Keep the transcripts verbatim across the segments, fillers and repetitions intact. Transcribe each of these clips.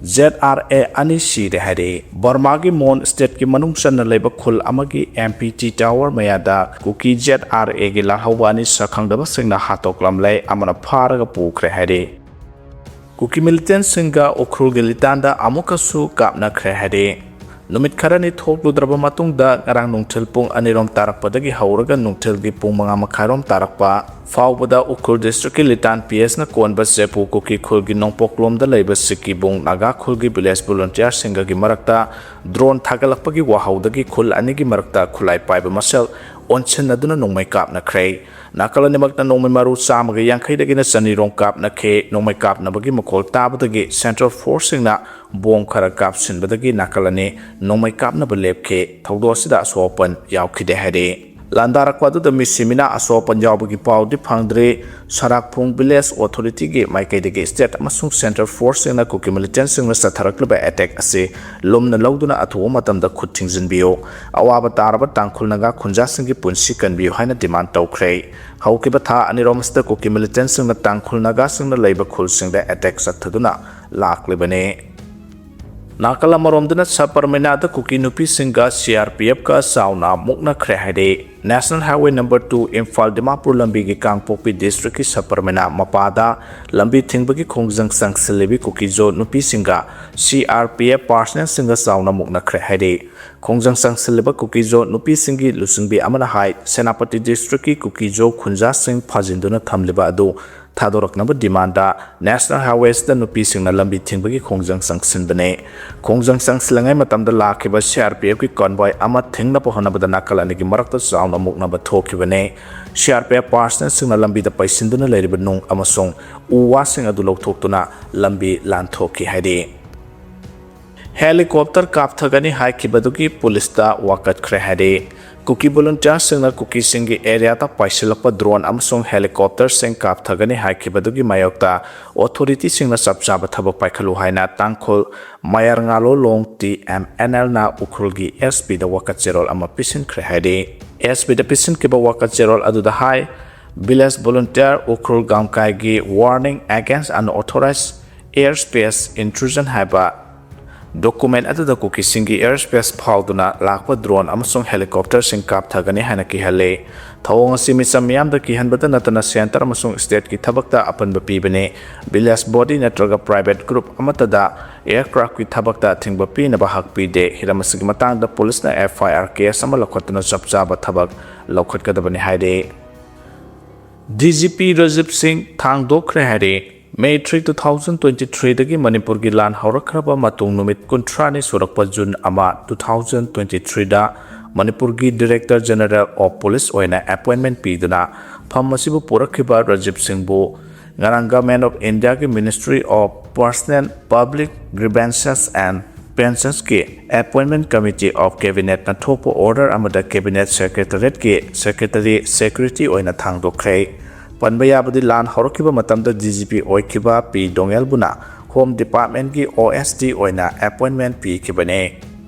Z R A ꯑꯅꯤ ꯁꯤꯔꯦ ꯍꯥꯏꯔꯛꯏ꯫ ꯕꯔꯃꯥꯒꯤ ꯃꯣꯟ ꯁ꯭ꯇꯦꯠꯀꯤ ꯃꯅꯨꯡ ꯆꯟꯅ ꯂꯩꯕ ꯈꯨꯜ ꯑꯃꯒꯤ ꯑꯦꯝ ꯄꯤ ꯇꯤ ꯇꯥꯋꯔ ꯃꯌꯥꯗ ꯀꯨꯀꯤ ꯖꯦꯠ ꯑꯥꯔ ꯑꯦꯒꯤ ꯂꯥꯜꯍꯧꯕ ꯑꯅꯤ ꯁꯛꯈꯪꯗꯕꯁꯤꯡꯅ ꯍꯥꯠꯇꯣꯛꯂꯝꯂꯦ, ꯑꯃꯅ ꯐꯥꯔꯒ ꯄꯨꯈ꯭ꯔꯦ ꯍꯥꯏꯔꯤ꯫ ꯀꯨꯀꯤ ꯃꯤꯂꯤꯇꯦꯟꯁꯤꯡꯒ ꯎꯈ꯭ꯔꯨꯜꯒꯤ ꯂꯤꯇꯥꯟꯗ ꯑꯃꯨꯛꯀꯁꯨ ꯀꯥꯞꯅꯈ꯭ꯔꯦ ꯍꯥꯏꯔꯤ꯫ ꯅꯨꯃꯤꯠ ꯈꯔꯅꯤ ꯊꯣꯛꯂꯨꯗ꯭ꯔꯕ ꯃꯇꯨꯡꯗ ꯉꯔꯥꯡ ꯅꯨꯡꯊꯤꯜ ꯄꯨꯡ ꯑꯅꯤꯔꯣꯝ ꯇꯥꯔꯛꯄꯗꯒꯤ ꯍꯧꯔꯒ ꯅꯨꯡꯊꯤꯜꯒꯤ ꯄꯨꯡ ꯃꯉꯥ ꯃꯈꯥꯏꯔꯣꯝ ꯇꯥꯔꯛꯄ ꯐꯥꯎꯕꯗ ꯎꯈ꯭ꯔꯨꯜ ꯗꯤꯁꯇ꯭ꯔꯤꯛꯀꯤ ꯂꯤꯇꯥꯟ ꯄꯤ ꯑꯦꯁꯅ ꯀꯣꯟꯕ ꯆꯦꯄꯨ ꯀꯨꯀꯤ ꯈꯨꯜꯒꯤ ꯅꯣꯡꯄꯣꯛꯂꯣꯝꯗ ꯂꯩꯕ ꯁꯤꯀꯤꯕꯨꯡ ꯅꯥꯒꯥ ꯈꯨꯜꯒꯤ ꯚꯤꯂꯦꯖ ꯚꯣꯂꯨꯟꯇꯤꯌꯥꯔꯁꯤꯡꯒꯒꯤ ꯃꯔꯛꯇ ꯗ꯭ꯔꯣꯟ ꯊꯥꯒꯠꯂꯛꯄꯒꯤ ꯋꯥꯍꯧꯗꯒꯤ ꯈꯨꯜ ꯑꯅꯤꯒꯤ ꯃꯔꯛꯇ ꯈꯨꯠꯂꯥꯏ ꯄꯥꯏꯕ ꯃꯁꯦꯜ ꯑꯣꯟꯁꯤꯟꯅꯗꯨꯅ ꯅꯣꯡꯃꯩ ꯀꯥꯞꯅꯈ꯭ꯔꯦ꯫ ꯅꯥꯀꯜ ꯑꯅꯤꯃꯛꯇ ꯅꯣꯡꯃꯩ ꯃꯔꯨ ꯆꯥꯝꯃꯒ ꯌꯥꯡꯈꯩꯗꯒꯤꯅ ꯆꯅꯤꯔꯣꯝ ꯀꯥꯞꯅꯈꯤ꯫ ꯅꯣꯡꯃꯩ ꯀꯥꯞꯅꯕꯒꯤ ꯃꯈꯣꯜ ꯇꯥꯕꯗꯒꯤ ꯁꯦꯟꯇ꯭ꯔꯦꯜ ꯐꯣꯔꯁꯁꯤꯡꯅ ꯕꯣꯝ ꯈꯔ ꯀꯥꯞꯁꯤꯟꯕꯗꯒꯤ ꯅꯥꯀꯜ ꯑꯅꯤ ꯅꯣꯡꯃꯩ ꯀꯥꯞꯅꯕ ꯂꯦꯞꯈꯤ꯫ ꯊꯧꯗꯣꯛ ꯑꯁꯤꯗ ꯑꯁꯣꯛ ꯑꯄꯟ ꯌꯥꯎꯈꯤꯗꯦ ꯍꯥꯏꯔꯤ꯫ ꯂꯥꯟꯗꯥꯔꯛꯄ ꯑꯗꯨꯗ ꯃꯤ ꯁꯤꯃꯤꯅꯥ ꯑꯁꯣꯛ ꯑꯄꯟ ꯌꯥꯎꯕꯒꯤ ꯄꯥꯎꯗꯤ ꯐꯪꯗ꯭ꯔꯤ꯫ ꯁꯔꯥꯛꯐꯨꯡ ꯚꯤꯂꯦꯖ ꯑꯣꯊꯣꯔꯤꯇꯤꯒꯤ ꯃꯥꯏꯀꯩꯗꯒꯤ ꯁ꯭ꯇꯦꯠ ꯑꯃꯁꯨꯡ ꯁꯦꯟꯇ꯭ꯔꯦꯜ ꯐꯣꯔꯁꯁꯤꯡꯅ ꯀꯨꯀꯤ ꯃꯤꯂꯤꯇꯦꯟꯁꯤꯡꯅ ꯆꯠꯊꯔꯛꯂꯤꯕ ꯑꯦꯇꯦꯛ ꯑꯁꯤ ꯂꯨꯝꯅ ꯂꯧꯗꯨꯅ ꯑꯊꯨꯕ ꯃꯇꯝꯗ ꯈꯨꯠ ꯊꯤꯡꯖꯤꯟꯕꯤꯌꯨ, ꯑꯋꯥꯕ ꯇꯥꯔꯕ ꯇꯥꯡꯈꯨꯜ ꯅꯥꯒꯥ ꯈꯨꯟꯖꯥꯁꯤꯡꯒꯤ ꯄꯨꯟꯁꯤ ꯀꯟꯕꯤꯌꯨ ꯍꯥꯏꯅ ꯗꯤꯃꯥꯟ ꯇꯧꯈ꯭ꯔꯦ꯫ ꯍꯧꯈꯤꯕ ꯊꯥ ꯑꯅꯤꯔꯣꯝ ꯑꯁꯤꯗ ꯀꯨꯀꯤ ꯃꯤꯂꯤꯇꯦꯟꯁꯤꯡꯅ ꯇꯥꯡꯈꯨꯜ ꯅꯥꯒꯥꯁꯤꯡꯅ ꯂꯩꯕ ꯈꯨꯜꯁꯤꯡꯗ ꯑꯦꯇꯦꯛ ꯆꯠꯊꯗꯨꯅ ꯂꯥꯛꯂꯤꯕꯅꯤ꯫ ꯅꯥꯀꯜ ꯑꯃꯔꯣꯝꯗꯅ ꯁꯕ ꯄꯔꯃꯤꯅꯥꯗ ꯀꯨꯀꯤ ꯅꯨꯄꯤꯁꯤꯡꯒ ꯁꯤ ꯑꯥꯔ ꯄꯤ ꯑꯦꯐꯀ ꯆꯥꯎꯅ ꯃꯨꯛꯅꯈ꯭ꯔꯦ ꯍꯥꯏꯔꯤ꯫ National highway number two Imphal Dimapur ꯂꯝꯕꯤꯒꯤ ꯀꯥꯡꯄꯣꯛꯄꯤ ꯗꯤꯁꯇ꯭ꯔꯤꯛꯀꯤ ꯁꯕ ꯄꯔꯃꯤꯅꯥ ꯃꯄꯥꯗ ꯂꯝꯕꯤ ꯊꯤꯡꯕꯒꯤ ꯈꯣꯡꯖꯪ ꯆꯪꯁꯤꯜꯂꯤꯕꯤ ꯀꯨꯀꯤꯖꯣ ꯅꯨꯄꯤꯁꯤꯡꯒ ꯁꯤ ꯑꯥꯔ ꯄꯤ ꯑꯦꯐ ꯄꯥꯔꯁꯅꯦꯜꯁꯤꯡꯒ ꯆꯥꯎꯅ ꯃꯨꯛꯅꯈ꯭ꯔꯦ ꯍꯥꯏꯔꯤ꯫ ꯈꯣꯡꯖꯪ ꯆꯪꯁꯤꯜꯂꯤꯕ ꯀꯨꯀꯤꯖꯣ ꯅꯨꯄꯤꯁꯤꯡꯒꯤ ꯂꯨꯆꯤꯡꯕꯤ ꯑꯃꯅ ꯍꯥꯏ, ꯁꯦꯅꯥꯄꯇꯤ ꯗꯤꯁꯇ꯭ꯔꯤꯛꯀꯤ ꯀꯨꯀꯤꯖꯣ ꯈꯨꯟꯖꯥꯁꯤꯡ ꯐꯥꯖꯤꯟꯗꯨꯅ ꯊꯝꯂꯤꯕ ꯑꯗꯨ ꯊꯥꯗꯣꯔꯛꯅꯕ ꯗꯤꯃꯥꯟꯗ ꯅꯦꯁꯅꯦꯜ ꯍꯥꯏꯋꯦꯁꯤꯗ ꯅꯨꯄꯤꯁꯤꯡꯅ ꯂꯝꯕꯤ ꯊꯤꯡꯕꯒꯤ ꯈꯣꯡꯖꯪ ꯆꯪꯁꯤꯟꯕꯅꯤ꯫ ꯈꯣꯡꯖꯪ ꯆꯪꯁꯤꯜꯂꯤꯉꯩ ꯃꯇꯝꯗ ꯂꯥꯛꯈꯤꯕ ꯁꯤ ꯑꯥꯔ ꯄꯤ ꯑꯦꯐꯀꯤ ꯀꯣꯟꯚꯣꯏ ꯑꯃ ꯊꯤꯡꯅꯕ ꯍꯣꯠꯅꯕꯗ ꯅꯥꯀꯜ ꯑꯅꯤꯒꯤ ꯃꯔꯛꯇ ꯆꯥꯎꯅ ꯃꯨꯛꯅꯕ ꯊꯣꯛꯈꯤꯕꯅꯤ꯫ ꯁꯤ ꯑꯥꯔ ꯄꯤ ꯑꯦꯐ ꯄꯥꯔꯁꯅꯦꯜꯁꯤꯡꯅ ꯂꯝꯕꯤꯗ ꯄꯩꯁꯤꯟꯗꯨꯅ ꯂꯩꯔꯤꯕ ꯅꯨꯡ ꯑꯃꯁꯨꯡ ꯎ ꯋꯥꯁꯤꯡ ꯑꯗꯨ ꯂꯧꯊꯣꯛꯇꯨꯅ ꯂꯝꯕꯤ ꯂꯥꯟꯊꯣꯛꯈꯤ ꯍꯥꯏꯔꯤ꯫ ꯍꯦꯂꯤꯀꯣꯞꯇꯔ ꯀꯥꯞꯊꯒꯅꯤ ꯍꯥꯏꯈꯤꯕꯗꯨꯒꯤ ꯄꯨꯂꯤꯁꯇ ꯋꯥꯀꯠꯈ꯭ꯔꯦ ꯍꯥꯏꯔꯤ꯫ ꯀꯨꯀꯤ ꯚꯣꯂꯨꯟꯇꯤꯌꯥꯔꯁꯤꯡꯅ ꯀꯨꯀꯤꯁꯤꯡꯒꯤ ꯑꯦꯔꯤꯌꯥꯗ ꯄꯥꯏꯁꯤꯜꯂꯛꯄ ꯗ꯭ꯔꯣꯟ ꯑꯃꯁꯨꯡ ꯍꯦꯂꯤꯀꯣꯞꯇꯔꯁꯤꯡ ꯀꯥꯞꯊꯒꯅꯤ ꯍꯥꯏꯈꯤꯕꯗꯨꯒꯤ ꯃꯥꯌꯣꯛꯇ ꯑꯣꯊꯣꯔꯤꯇꯤꯁꯤꯡꯅ ꯆꯞ ꯆꯥꯕ ꯊꯕꯛ ꯄꯥꯏꯈꯠꯂꯨ ꯍꯥꯏꯅ ꯇꯥꯡꯈꯨꯜ ꯃꯌꯥꯔꯉꯥꯂꯣꯂꯣꯡ ꯇꯤ ꯑꯦꯝ ꯑꯦꯟ ꯑꯦꯜꯅ ꯎꯈ꯭ꯔꯨꯜꯒꯤ ꯑꯦꯁ ꯄꯤꯗ ꯋꯥꯀꯠ ꯆꯦꯔꯣꯜ ꯑꯃ ꯄꯤꯁꯤꯟꯈ꯭ꯔꯦ ꯍꯥꯏꯔꯤ꯫ ꯑꯦꯁ ꯄꯤꯗ ꯄꯤꯁꯤꯟꯈꯤꯕ ꯋꯥꯀꯠ ꯆꯦꯔꯣꯜ ꯑꯗꯨꯗ ꯍꯥꯏ, Village Volunteer Ukhrul Gamkai gi warning against unauthorized Air Space Intrusion ꯍꯥꯏꯕ document ꯑꯗꯨꯗ ꯀꯨꯀꯤꯁꯤꯡꯒꯤ air space ꯐꯥꯎꯗꯨꯅ ꯂꯥꯛꯄ drone ꯑꯃꯁꯨꯡ helicopterꯁꯤꯡ ꯀꯥꯞꯊꯒꯅꯤ ꯍꯥꯏꯅ ꯀꯤꯍꯜꯂꯤ꯫ ꯊꯧꯑꯣꯡ ꯑꯁꯤ ꯃꯤꯆꯝ ꯃꯤꯌꯥꯝꯗ ꯀꯤꯍꯟꯕꯇ ꯅꯠꯇꯅ centre ꯑꯃꯁꯨꯡ stateꯀꯤ ꯊꯕꯛꯇ ꯑꯄꯟꯕ ꯄꯤꯕꯅꯤ꯫ Village body ꯅꯠꯇ꯭ꯔꯒ private group ꯑꯃꯠꯇꯗ aircraftꯀꯤ ꯊꯕꯛꯇ ꯑꯊꯤꯡꯕ ꯄꯤꯅꯕ ꯍꯛ ꯄꯤꯗꯦ꯫ ꯍꯤꯔꯝ ꯑꯁꯤꯒꯤ ꯃꯇꯥꯡꯗ ꯄꯨꯂꯤꯁꯅ F I R case ꯑꯃ ꯂꯧꯈꯠꯇꯨꯅ ꯆꯞ ꯆꯥꯕ ꯊꯕꯛ ꯂꯧꯈꯠꯀꯗꯕꯅꯤ ꯍꯥꯏꯔꯤ꯫ D G P ꯔꯥꯖꯤꯕ ꯁꯤꯡ ꯊꯥꯡꯗꯣꯛꯈ꯭ꯔꯦ ꯍꯥꯏꯔꯤ꯫ May three, two thousand twenty-threeꯗꯒꯤ ꯃꯅꯤꯄꯨꯔꯒꯤ ꯂꯥꯟ ꯍꯧꯔꯛꯈ꯭ꯔꯕ ꯃꯇꯨꯡ ꯅꯨꯃꯤꯠ ꯀꯨꯟꯊ꯭ꯔꯥꯅꯤ ꯁꯨꯔꯛꯄ June ꯑꯃ, two thousand twenty-threeꯗ ꯃꯅꯤꯄꯨꯔꯒꯤ Director General of Police ꯑꯣꯏꯅ appointment ꯄꯤꯗꯨꯅ ꯐꯝ ꯑꯁꯤꯕꯨ ꯄꯨꯔꯛꯈꯤꯕ ꯔꯥꯖꯤꯕ ꯁꯤꯡꯕꯨ ꯉꯔꯥꯡ Government of Indiaꯒꯤ Ministry of Personnel, Public Grievances and Pensionsꯀꯤ Appointment Committee of Cabinetꯅ ꯊꯣꯛꯄ order ꯑꯃꯗ Cabinet Secretariatꯀꯤ Secretary Security ꯑꯣꯏꯅ ꯊꯥꯡꯗꯣꯛꯈ꯭ꯔꯦ꯫ ꯄꯟꯕ ꯌꯥꯕꯗꯤ ꯂꯥꯟ ꯍꯧꯔꯛꯈꯤꯕ ꯃꯇꯝꯗ D G P ꯑꯣꯏꯈꯤꯕ ꯄꯤ ꯗꯣꯉꯦꯜꯕꯨꯅ Home Departmentꯀꯤ O S D ꯑꯣꯏꯅ appointment ꯄꯤꯈꯤꯕꯅꯤ꯫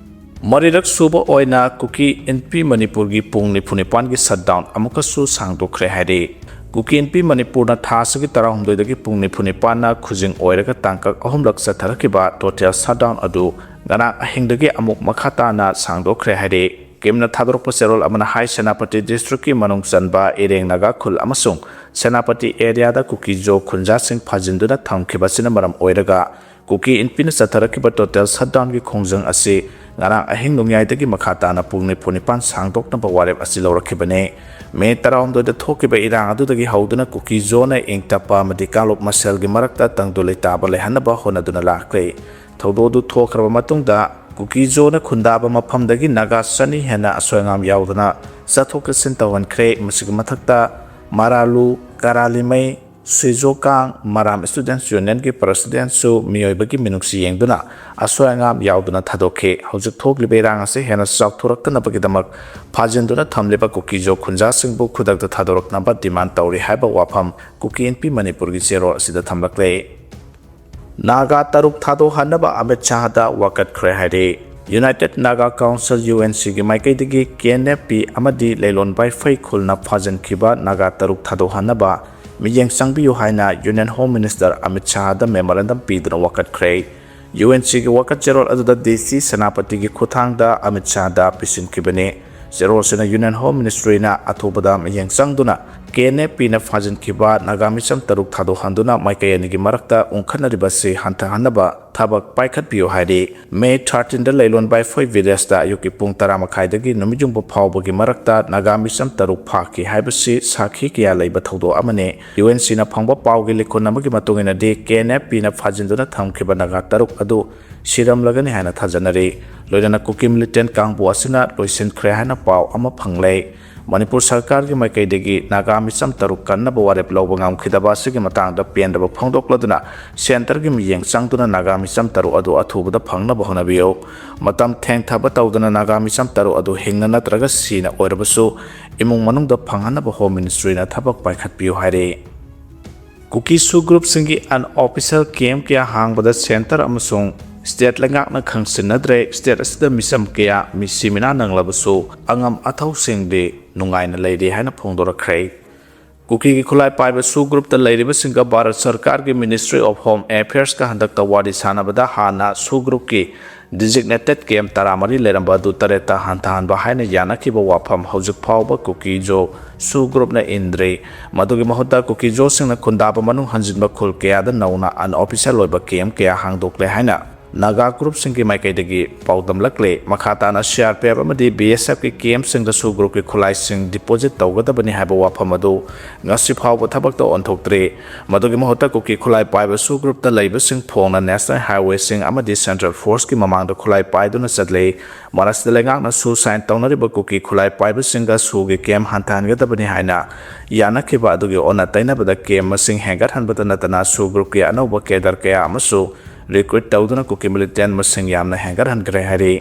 ꯃꯔꯤꯔꯛ ꯁꯨꯕ ꯑꯣꯏꯅ ꯀꯨꯀꯤ ꯏꯟꯄꯤ ꯃꯅꯤꯄꯨꯔꯒꯤ ꯄꯨꯡ ꯅꯤꯐꯨ ꯅꯤꯄꯥꯟꯒꯤ shutdown ꯑꯃꯨꯛꯀꯁꯨ ꯁꯥꯡꯗꯣꯛꯈ꯭ꯔꯦ ꯍꯥꯏꯔꯤ꯫ ꯀꯨꯀꯤ ꯏꯟꯄꯤ ꯃꯅꯤꯄꯨꯔꯅ ꯊꯥ ꯑꯁꯤꯒꯤ ꯇꯔꯥꯍꯨꯝꯗꯣꯏꯗꯒꯤ ꯄꯨꯡ ꯅꯤꯐꯨ ꯅꯤꯄꯥꯟꯅ ꯈꯨꯖꯤꯡ ꯑꯣꯏꯔꯒ ꯇꯥꯡꯀꯛ ꯑꯍꯨꯝꯂꯛ ꯆꯠꯊꯔꯛꯈꯤꯕ total shutdown ꯑꯗꯨ ꯉꯔꯥꯡ ꯑꯍꯤꯡꯗꯒꯤ ꯑꯃꯨꯛ ꯃꯈꯥ ꯇꯥꯅ ꯁꯥꯡꯗꯣꯛꯈ꯭ꯔꯦ ꯍꯥꯏꯔꯤ꯫ ꯀꯤꯝꯅ ꯊꯥꯗꯣꯔꯛꯄ ꯆꯦꯔꯣꯜ ꯑꯃꯅ ꯍꯥꯏ, ꯁꯦꯅꯥꯄꯇꯤ districtꯀꯤ ꯃꯅꯨꯡ ꯆꯟꯕ ꯏꯔꯦꯡ ꯅꯥꯒꯥ ꯈꯨꯜ ꯑꯃꯁꯨꯡ ꯁꯦꯅꯥꯄꯇꯤ areaꯗ ꯀꯨꯀꯤ-ꯖꯣ ꯈꯨꯟꯖꯥꯁꯤꯡ ꯐꯥꯖꯤꯟꯗꯨꯅ ꯊꯝꯈꯤꯕ ꯑꯁꯤꯅ ꯃꯔꯝ ꯑꯣꯏꯔꯒ ꯀꯨꯀꯤ ꯏꯟꯄꯤꯅ ꯆꯠꯊꯔꯛꯈꯤꯕ total shutdownꯒꯤ ꯈꯣꯡꯖꯪ ꯑꯁꯤ ꯉꯔꯥꯡ ꯑꯍꯤꯡ ꯅꯣꯡꯌꯥꯏꯗꯒꯤ ꯃꯈꯥ ꯇꯥꯅ ꯄꯨꯡ ꯅꯤꯐꯨ ꯅꯤꯄꯥꯟ ꯁꯥꯡꯗꯣꯛꯅꯕ ꯋꯥꯔꯦꯞ ꯑꯁꯤ ꯂꯧꯔꯛꯈꯤꯕꯅꯤ꯫ May ꯇꯔꯥꯍꯨꯝꯗꯣꯏꯗ ꯊꯣꯛꯈꯤꯕ ꯏꯔꯥꯡ ꯑꯗꯨꯗꯒꯤ ꯍꯧꯗꯨꯅ ꯀꯨꯀꯤ-ꯖꯣꯅ ꯏꯪ ꯇꯞꯄ ꯑꯃꯗꯤ ꯀꯥꯡꯂꯨꯞ ꯃꯁꯦꯜꯒꯤ ꯃꯔꯛꯇ ꯇꯪꯗꯨ ꯂꯩꯇꯥꯕ ꯂꯩꯍꯟꯅꯕ ꯍꯣꯠꯅꯗꯨꯅ ꯂꯥꯛꯂꯤ꯫ ꯊꯧꯗꯣꯛ ꯑꯗꯨ ꯊꯣꯛꯈ꯭ꯔꯕ ꯃꯇꯨꯡꯗ ꯀꯨꯀꯤ-ꯖꯣꯅ ꯈꯨꯟꯗꯥꯕ ꯃꯐꯝꯗꯒꯤ ꯅꯥꯒꯥ ꯆꯅꯤ ꯍꯦꯟꯅ ꯑꯁꯣꯏ ꯑꯉꯥꯝ ꯌꯥꯎꯗꯅ ꯆꯠꯊꯣꯛ ꯆꯠꯁꯤꯟ ꯇꯧꯍꯟꯈ꯭ꯔꯦ꯫ ꯃꯁꯤꯒꯤ ꯃꯊꯛꯇ ꯃꯔꯥꯂꯨ, ꯀꯔꯥꯂꯤꯃꯩ, ꯁꯤꯖꯣꯀꯥꯡ, ꯃꯔꯥꯝ Students Unionꯒꯤ Presidentꯁꯨ ꯃꯤꯑꯣꯏꯕꯒꯤ ꯃꯤꯅꯨꯡꯁꯤ ꯌꯦꯡꯗꯨꯅ ꯑꯁꯣꯏ ꯑꯉꯥꯝ ꯌꯥꯎꯗꯅ ꯊꯥꯗꯣꯛꯈꯤ꯫ ꯍꯧꯖꯤꯛ ꯊꯣꯛꯂꯤꯕ ꯏꯔꯥꯡ ꯑꯁꯤ ꯍꯦꯟꯅ ꯆꯥꯎꯊꯣꯔꯛꯇꯅꯕꯒꯤꯗꯃꯛ ꯐꯥꯖꯤꯟꯗꯨꯅ ꯊꯝꯂꯤꯕ ꯀꯨꯀꯤ-ꯖꯣ ꯈꯨꯟꯖꯥꯁꯤꯡꯕꯨ ꯈꯨꯗꯛꯇ ꯊꯥꯗꯣꯔꯛꯅꯕ demand ꯇꯧꯔꯤ ꯍꯥꯏꯕ ꯋꯥꯐꯝ ꯀꯨꯀꯤ ꯏꯟꯄꯤ ꯃꯅꯤꯄꯨꯔꯒꯤ ꯆꯦꯔꯣꯜ ꯑꯁꯤꯗ ꯊꯝꯂꯛꯂꯦ꯫ ꯅꯥꯒꯥ ꯇꯔꯨꯛ ꯊꯥꯗꯣꯛꯍꯟꯅꯕ ꯑꯃꯤꯠ ꯁꯥꯍꯗ ꯋꯥꯀꯠꯈ꯭ꯔꯦ ꯍꯥꯏꯔꯤ꯫ United Naga Council, U N Cꯒꯤ ꯃꯥꯏꯀꯩꯗꯒꯤ K N F P ꯑꯃꯗꯤ ꯂꯩꯂꯣꯟ ꯋꯥꯏꯐꯩ ꯈꯨꯜꯅ ꯐꯥꯖꯤꯟꯈꯤꯕ ꯅꯥꯒꯥ ꯇꯔꯨꯛ ꯊꯥꯗꯣꯛꯍꯟꯅꯕ ꯃꯤꯠꯌꯦꯡ ꯆꯪꯕꯤꯌꯨ ꯍꯥꯏꯅ Union Home Minister Amit ꯁꯥꯍꯗ memorandum ꯄꯤꯗꯨꯅ ꯋꯥꯀꯠꯈ꯭ꯔꯦ꯫ UNCꯒꯤ ꯋꯥꯀꯠ ꯆꯦꯔꯣꯜ ꯑꯗꯨꯗ DC ꯁꯦꯅꯥꯄꯇꯤꯒꯤ ꯈꯨꯠꯊꯥꯡꯗ ꯑꯃꯤꯠ ꯁꯥꯍꯗ ꯄꯤꯁꯤꯟꯈꯤꯕꯅꯤ꯫ ꯆꯦꯔꯣꯜꯁꯤꯅ Union Home Ministryꯅ ꯑꯊꯨꯕꯗ ꯃꯤꯠꯌꯦꯡ ꯆꯪꯗꯨꯅ KNFPꯅ ꯐꯥꯖꯤꯟꯈꯤꯕ ꯅꯥꯒꯥ ꯃꯤꯆꯝ ꯇꯔꯨꯛ ꯊꯥꯗꯣꯛꯍꯟꯗꯨꯅ ꯃꯥꯏꯀꯩ ꯑꯅꯤꯒꯤ ꯃꯔꯛꯇ ꯎꯪꯈꯠꯅꯔꯤꯕ ꯑꯁꯤ ꯍꯟꯊꯍꯟꯅꯕ ꯊꯕꯛ ꯄꯥꯏꯈꯠꯄꯤꯌꯨ ꯍꯥꯏꯔꯤ꯫ May thirteenꯗ ꯂꯩꯂꯣꯟ ꯕꯥꯏꯐꯣꯏ villageꯇ ꯑꯌꯨꯛꯀꯤ ꯄꯨꯡ ꯇꯔꯥ ꯃꯈꯥꯏꯗꯒꯤ ꯅꯨꯃꯤꯠ ꯌꯨꯡꯕ ꯐꯥꯎꯕꯒꯤ ꯃꯔꯛꯇ ꯅꯥꯒꯥ ꯃꯤꯆꯝ ꯇꯔꯨꯛ ꯐꯥꯈꯤ ꯍꯥꯏꯕꯁꯤ ꯁꯥꯈꯤ ꯀꯌꯥ ꯂꯩꯕ ꯊꯧꯗꯣꯛ ꯑꯃꯅꯤ꯫ UNCꯅ ꯐꯪꯕ ꯄꯥꯎꯒꯤ ꯂꯤꯈꯨꯟ ꯑꯃꯒꯤ ꯃꯇꯨꯡ ꯏꯟꯅꯗꯤ, KNFPꯅ ꯐꯥꯖꯤꯟꯗꯨꯅ ꯊꯝꯈꯤꯕ ꯅꯥꯒꯥ ꯇꯔꯨꯛ ꯑꯗꯨ ꯁꯤꯔꯝꯂꯒꯅꯤ ꯍꯥꯏꯅ ꯊꯥꯖꯅꯔꯤ꯫ ꯂꯣꯏꯅꯅ ꯀꯨꯀꯤ militant ꯀꯥꯡꯕꯨ ꯑꯁꯤꯅ ꯂꯣꯏꯁꯤꯟꯈ꯭ꯔꯦ ꯍꯥꯏꯅ ꯄꯥꯎ ꯑꯃ ꯐꯪꯂꯦ꯫ ꯃꯅꯤꯄꯨꯔ ꯁꯔꯀꯥꯔꯒꯤ ꯃꯥꯏꯀꯩꯗꯒꯤ ꯅꯥꯒꯥ ꯃꯤꯆꯝ ꯇꯔꯨꯛ ꯀꯟꯅꯕ ꯋꯥꯔꯦꯞ ꯂꯧꯕ ꯉꯝꯈꯤꯗꯕ ꯑꯁꯤꯒꯤ ꯃꯇꯥꯡꯗ ꯄꯦꯟꯗꯕ ꯐꯣꯡꯗꯣꯛꯂꯗꯨꯅ centreꯒꯤ ꯃꯤꯠꯌꯦꯡ ꯆꯪꯗꯨꯅ ꯅꯥꯒꯥ ꯃꯤꯆꯝ ꯇꯔꯨꯛ ꯑꯗꯨ ꯑꯊꯨꯕꯗ ꯐꯪꯅꯕ ꯍꯣꯠꯅꯕꯤꯌꯨ꯫ ꯃꯇꯝ ꯊꯦꯡꯊꯕ ꯇꯧꯗꯅ ꯅꯥꯒꯥ ꯃꯤꯆꯝ ꯇꯔꯨꯛ ꯑꯗꯨ ꯍꯤꯡꯅ ꯅꯠꯇ꯭ꯔꯒ ꯁꯤꯅ ꯑꯣꯏꯔꯕꯁꯨ ꯏꯃꯨꯡ ꯃꯅꯨꯡꯗ ꯐꯪꯍꯟꯅꯕ Home Ministryꯅ ꯊꯕꯛ ꯄꯥꯏꯈꯠꯄꯤꯌꯨ ꯍꯥꯏꯔꯤ꯫ ꯀꯨꯀꯤ SoO groupꯁꯤꯡꯒꯤ unofficial camp ꯀꯌꯥ ꯍꯥꯡꯕꯗ centre ꯑꯃꯁꯨꯡ state ꯂꯩꯉꯥꯛꯅ ꯈꯪꯁꯤꯟꯅꯗ꯭ꯔꯦ꯫ State ꯑꯁꯤꯗ ꯃꯤꯆꯝ ꯀꯌꯥ ꯃꯤꯁꯤ ꯃꯤꯅꯥ ꯅꯪꯂꯕꯁꯨ ꯑꯉꯝ ꯑꯊꯧꯁꯤꯡꯗꯤ ꯅꯨꯡꯉꯥꯏꯅ ꯂꯩꯔꯤ ꯍꯥꯏꯅ ꯐꯣꯡꯗꯣꯔꯛꯈ꯭ꯔꯦ꯫ ꯀꯨꯀꯤꯒꯤ ꯈꯨꯠꯂꯥꯏ ꯄꯥꯏꯕ SoO groupꯇ ꯂꯩꯔꯤꯕꯁꯤꯡꯒ ꯚꯥꯔꯠ ꯁꯔꯀꯥꯔꯒꯤ Ministry of Home Affairsꯀ ꯍꯟꯗꯛꯇ ꯋꯥꯔꯤ ꯁꯥꯟꯅꯕꯗ ꯍꯥꯟꯅ SoO groupꯀꯤ designated camp ꯇꯔꯥꯃꯔꯤ ꯂꯩꯔꯝꯕ ꯑꯗꯨ ꯇꯔꯦꯠꯇ ꯍꯟꯊꯍꯟꯕ ꯍꯥꯏꯅ ꯌꯥꯅꯈꯤꯕ ꯋꯥꯐꯝ ꯍꯧꯖꯤꯛ ꯐꯥꯎꯕ ꯀꯨꯀꯤ ꯖꯣ SoO groupꯅ ꯏꯟꯗ꯭ꯔꯤ꯫ ꯃꯗꯨꯒꯤ ꯃꯍꯨꯠꯇ ꯀꯨꯀꯤ ꯖꯣꯁꯤꯡꯅ ꯈꯨꯟꯗꯥꯕ ꯃꯅꯨꯡ ꯍꯟꯖꯤꯟꯕ ꯈꯨꯜ ꯀꯌꯥꯗ ꯅꯧꯅ unofficial ꯑꯣꯏꯕ camp ꯀꯌꯥ ꯍꯥꯡꯗꯣꯛꯂꯦ ꯍꯥꯏꯅ ꯅꯥꯒꯥ groupꯁꯤꯡꯒꯤ ꯃꯥꯏꯀꯩꯗꯒꯤ ꯄꯥꯎꯗꯝꯂꯛꯂꯦ꯫ ꯃꯈꯥ ꯇꯥꯅ CRPF ꯑꯃꯗꯤ BSFꯀꯤ campꯁꯤꯡꯗ SoO groupꯀꯤ ꯈꯨꯠꯂꯥꯏꯁꯤꯡ deposit ꯇꯧꯒꯗꯕꯅꯤ ꯍꯥꯏꯕ ꯋꯥꯐꯝ ꯑꯗꯨ ꯉꯁꯤ ꯐꯥꯎꯕ ꯊꯕꯛꯇ ꯑꯣꯟꯊꯣꯛꯇ꯭ꯔꯤ꯫ ꯃꯗꯨꯒꯤ ꯃꯍꯨꯠꯇ ꯀꯨꯀꯤ ꯈꯨꯠꯂꯥꯏ ꯄꯥꯏꯕ SoO groupꯇ ꯂꯩꯕꯁꯤꯡ ꯐꯣꯡꯅ national highwayꯁꯤꯡ ꯑꯃꯗꯤ central forceꯀꯤ ꯃꯃꯥꯡꯗ ꯈꯨꯠꯂꯥꯏ ꯄꯥꯏꯗꯨꯅ ꯆꯠꯂꯤ꯫ ꯃꯔꯛꯁꯤꯗ ꯂꯩꯉꯥꯛꯅ SoO sign ꯇꯧꯅꯔꯤꯕ ꯀꯨꯀꯤ ꯈꯨꯠꯂꯥꯏ ꯄꯥꯏꯕꯁꯤꯡꯒ SoOꯒꯤ camp ꯍꯟꯊꯍꯟꯒꯗꯕꯅꯤ ꯍꯥꯏꯅ ꯌꯥꯅꯈꯤꯕ ꯑꯗꯨꯒꯤ ꯑꯣꯟꯅ ꯇꯩꯅꯕꯗ camp ꯃꯁꯤꯡ ꯍꯦꯟꯒꯠꯍꯟꯕꯇ ꯅꯠꯇꯅ SoO groupꯀꯤ ꯑꯅꯧꯕ cadre ꯀꯌꯥ ꯑꯃꯁꯨ recruit ꯇꯧꯗꯨꯅ ꯀꯨꯀꯤ militant ꯃꯁꯤꯡ ꯌꯥꯝꯅ ꯍꯦꯟꯒꯠꯍꯟꯈ꯭ꯔꯦ ꯍꯥꯏꯔꯤ꯫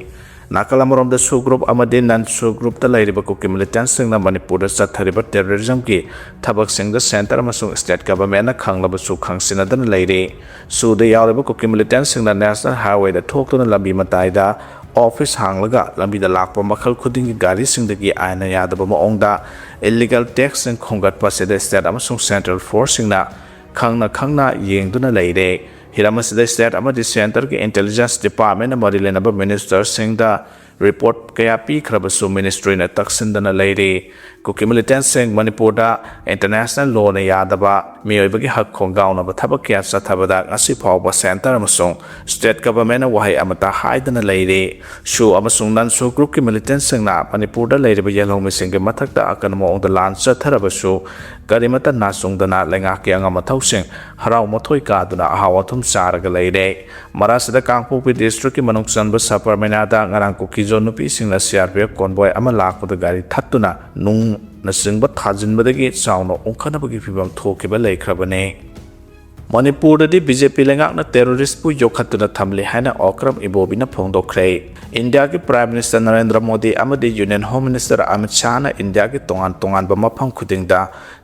ꯅꯥꯀꯜ ꯑꯃꯔꯣꯝꯗ SoO group ꯑꯃꯗꯤ non SoO groupꯇ ꯂꯩꯔꯤꯕ ꯀꯨꯀꯤ militantꯁꯤꯡꯅ ꯃꯅꯤꯄꯨꯔꯗ ꯆꯠꯊꯔꯤꯕ terrorismꯒꯤ ꯊꯕꯛꯁꯤꯡꯗ centre ꯑꯃꯁꯨꯡ state governmentꯅ ꯈꯪꯂꯕꯁꯨ ꯈꯪꯁꯤꯟꯅꯗꯅ ꯂꯩꯔꯤ꯫ SoOꯗ ꯌꯥꯎꯔꯤꯕ ꯀꯨꯀꯤ militantꯁꯤꯡꯅ national highwayꯗ ꯊꯣꯛꯇꯨꯅ ꯂꯝꯕꯤ ꯃꯇꯥꯏꯗ ꯑꯣꯐꯤꯁ ꯍꯥꯡꯂꯒ ꯂꯝꯕꯤꯗ ꯂꯥꯛꯄ ꯃꯈꯜ ꯈꯨꯗꯤꯡꯒꯤ ꯒꯥꯔꯤꯁꯤꯡꯗꯒꯤ ꯑꯥꯏꯟꯅ ꯌꯥꯗꯕ ꯃꯑꯣꯡꯗ ꯏꯜꯂꯤꯒꯦꯜ ꯇꯦꯛꯁꯁꯤꯡ ꯈꯣꯝꯒꯠꯄ ꯑꯁꯤꯗ ꯁ꯭ꯇꯦꯠ ꯑꯃꯁꯨꯡ ꯁꯦꯟꯇ꯭ꯔꯦꯜ ꯐꯣꯔꯁꯁꯤꯡꯅ ꯈꯪꯅ ꯈꯪꯅ ꯌꯦꯡꯗꯨꯅ ꯂꯩꯔꯦ꯫ ꯍꯤꯔꯝ ꯑꯁꯤꯗ ꯁ꯭ꯇꯦꯠ ꯑꯃꯗꯤ ꯁꯦꯟꯇꯔꯒꯤ ꯏꯟꯇꯦꯂꯤꯖꯦꯟꯁ ꯗꯤꯄꯥꯔꯠꯃꯦꯟꯅ ꯃꯔꯤ ꯂꯩꯅꯕ ꯃꯤꯅꯤꯁꯇꯔꯁꯤꯡꯗ ꯔꯤꯄꯣꯔꯠ ꯀꯌꯥ ꯄꯤꯈ꯭ꯔꯕꯁꯨ ꯃꯤꯅꯤꯁꯇ꯭ꯔꯤꯅ ꯇꯛꯁꯤꯟꯗꯅ ꯂꯩꯔꯤ꯫ ꯀꯨꯀꯤ ꯃꯤꯂꯤꯇꯦꯟꯁꯤꯡ ꯃꯅꯤꯄꯨꯔꯗ ꯏꯟꯇꯔꯅꯦꯁꯅꯦꯜ ꯂꯣꯅ ꯌꯥꯗꯕ ꯃꯤꯑꯣꯏꯕꯒꯤ ꯍꯛ ꯈꯣꯡꯒꯥꯎꯅꯕ ꯊꯕꯛ ꯀꯌꯥ ꯆꯠꯊꯕꯗ ꯉꯁꯤ ꯐꯥꯎꯕ ꯁꯦꯟꯇꯔ ꯑꯃꯁꯨꯡ ꯁ꯭ꯇꯦꯠ ꯒꯚꯔꯟꯃꯦꯟꯠꯅ ꯋꯥꯍꯩ ꯑꯃꯠꯇ ꯍꯥꯏꯗꯅ ꯂꯩꯔꯤ꯫ ꯁꯨ ꯑꯃꯁꯨꯡ ꯅꯟ ꯁꯨ ꯒ꯭ꯔꯨꯞꯀꯤ ꯃꯤꯂꯤꯇꯦꯟꯁꯤꯡꯅ ꯃꯅꯤꯄꯨꯔꯗ ꯂꯩꯔꯤꯕ ꯌꯦꯜꯍꯧꯃꯤꯁꯤꯡꯒꯤ ꯃꯊꯛꯇ ꯑꯀꯟꯕ ꯃꯑꯣꯡꯗ ꯂꯥꯟ ꯆꯠꯊꯔꯕꯁꯨ ꯀꯔꯤꯃꯠꯇ ꯅꯥꯆꯨꯡꯗꯅ ꯂꯩꯉꯥꯛꯀꯤ ꯑꯉꯝ ꯑꯊꯧꯁꯤꯡ ꯍꯔꯥꯎ ꯃꯊꯣꯏ ꯀꯥꯗꯨꯅ ꯑꯍꯥꯎ ꯑꯊꯨꯝ ꯆꯥꯔꯒ ꯂꯩꯔꯦ꯫ ꯃꯔꯛꯁꯤꯗ ꯀꯥꯡꯄꯣꯛꯄꯤ ꯗꯤꯁꯇ꯭ꯔꯤꯛꯀꯤ ꯃꯅꯨꯡ ꯆꯟꯕ ꯁꯕꯔꯃꯩꯅꯥꯗ ꯉꯔꯥꯡ ꯀꯨꯀꯤꯖꯣ ꯅꯨꯄꯤꯁꯤꯡꯅ ꯁꯤ ꯑꯥꯔ ꯄꯤ ꯑꯦꯐ ꯀꯣꯟꯕꯣꯏ ꯑꯃ ꯂꯥꯛꯄꯗ ꯒꯥꯔꯤ ꯊꯠꯇꯨꯅ ꯅꯨꯡꯅꯆꯤꯡꯕ ꯊꯥꯖꯤꯟꯕꯗꯒꯤ ꯆꯥꯎꯅ ꯑꯣꯟꯈꯠꯅꯕꯒꯤ ꯐꯤꯚꯝ ꯊꯣꯛꯈꯤꯕ ꯂꯩꯈ꯭ꯔꯕꯅꯤ꯫ ꯃꯅꯤꯄꯨꯔꯗꯗꯤ ꯕꯤ ꯖꯦ ꯄꯤ ꯂꯩꯉꯥꯛꯅ ꯇꯦꯔꯣꯔꯤꯁꯄꯨ ꯌꯣꯛꯈꯠꯇꯨꯅ ꯊꯝꯂꯤ ꯍꯥꯏꯅ ꯑꯣꯀ꯭ꯔꯝ ꯏꯕꯣꯕꯤꯅ ꯐꯣꯡꯗꯣꯛꯈ꯭ꯔꯦ꯫ ꯏꯟꯗꯤꯌꯥꯒꯤ ꯄ꯭ꯔꯥꯏꯝ ꯃꯤꯅꯤꯁꯇꯔ ꯅꯔꯦꯟꯗ꯭ꯔ ꯃꯣꯗꯤ ꯑꯃꯗꯤ ꯌꯨꯅꯤꯌꯟ ꯍꯣꯝ ꯃꯤꯅꯤꯁꯇꯔ ꯑꯃꯤꯠ ꯁꯥꯍꯅ ꯏꯟꯗꯤꯌꯥꯒꯤ ꯇꯣꯉꯥꯟ ꯇꯣꯉꯥꯟꯕ ꯃꯐꯝ ꯈꯨꯗꯤꯡꯗ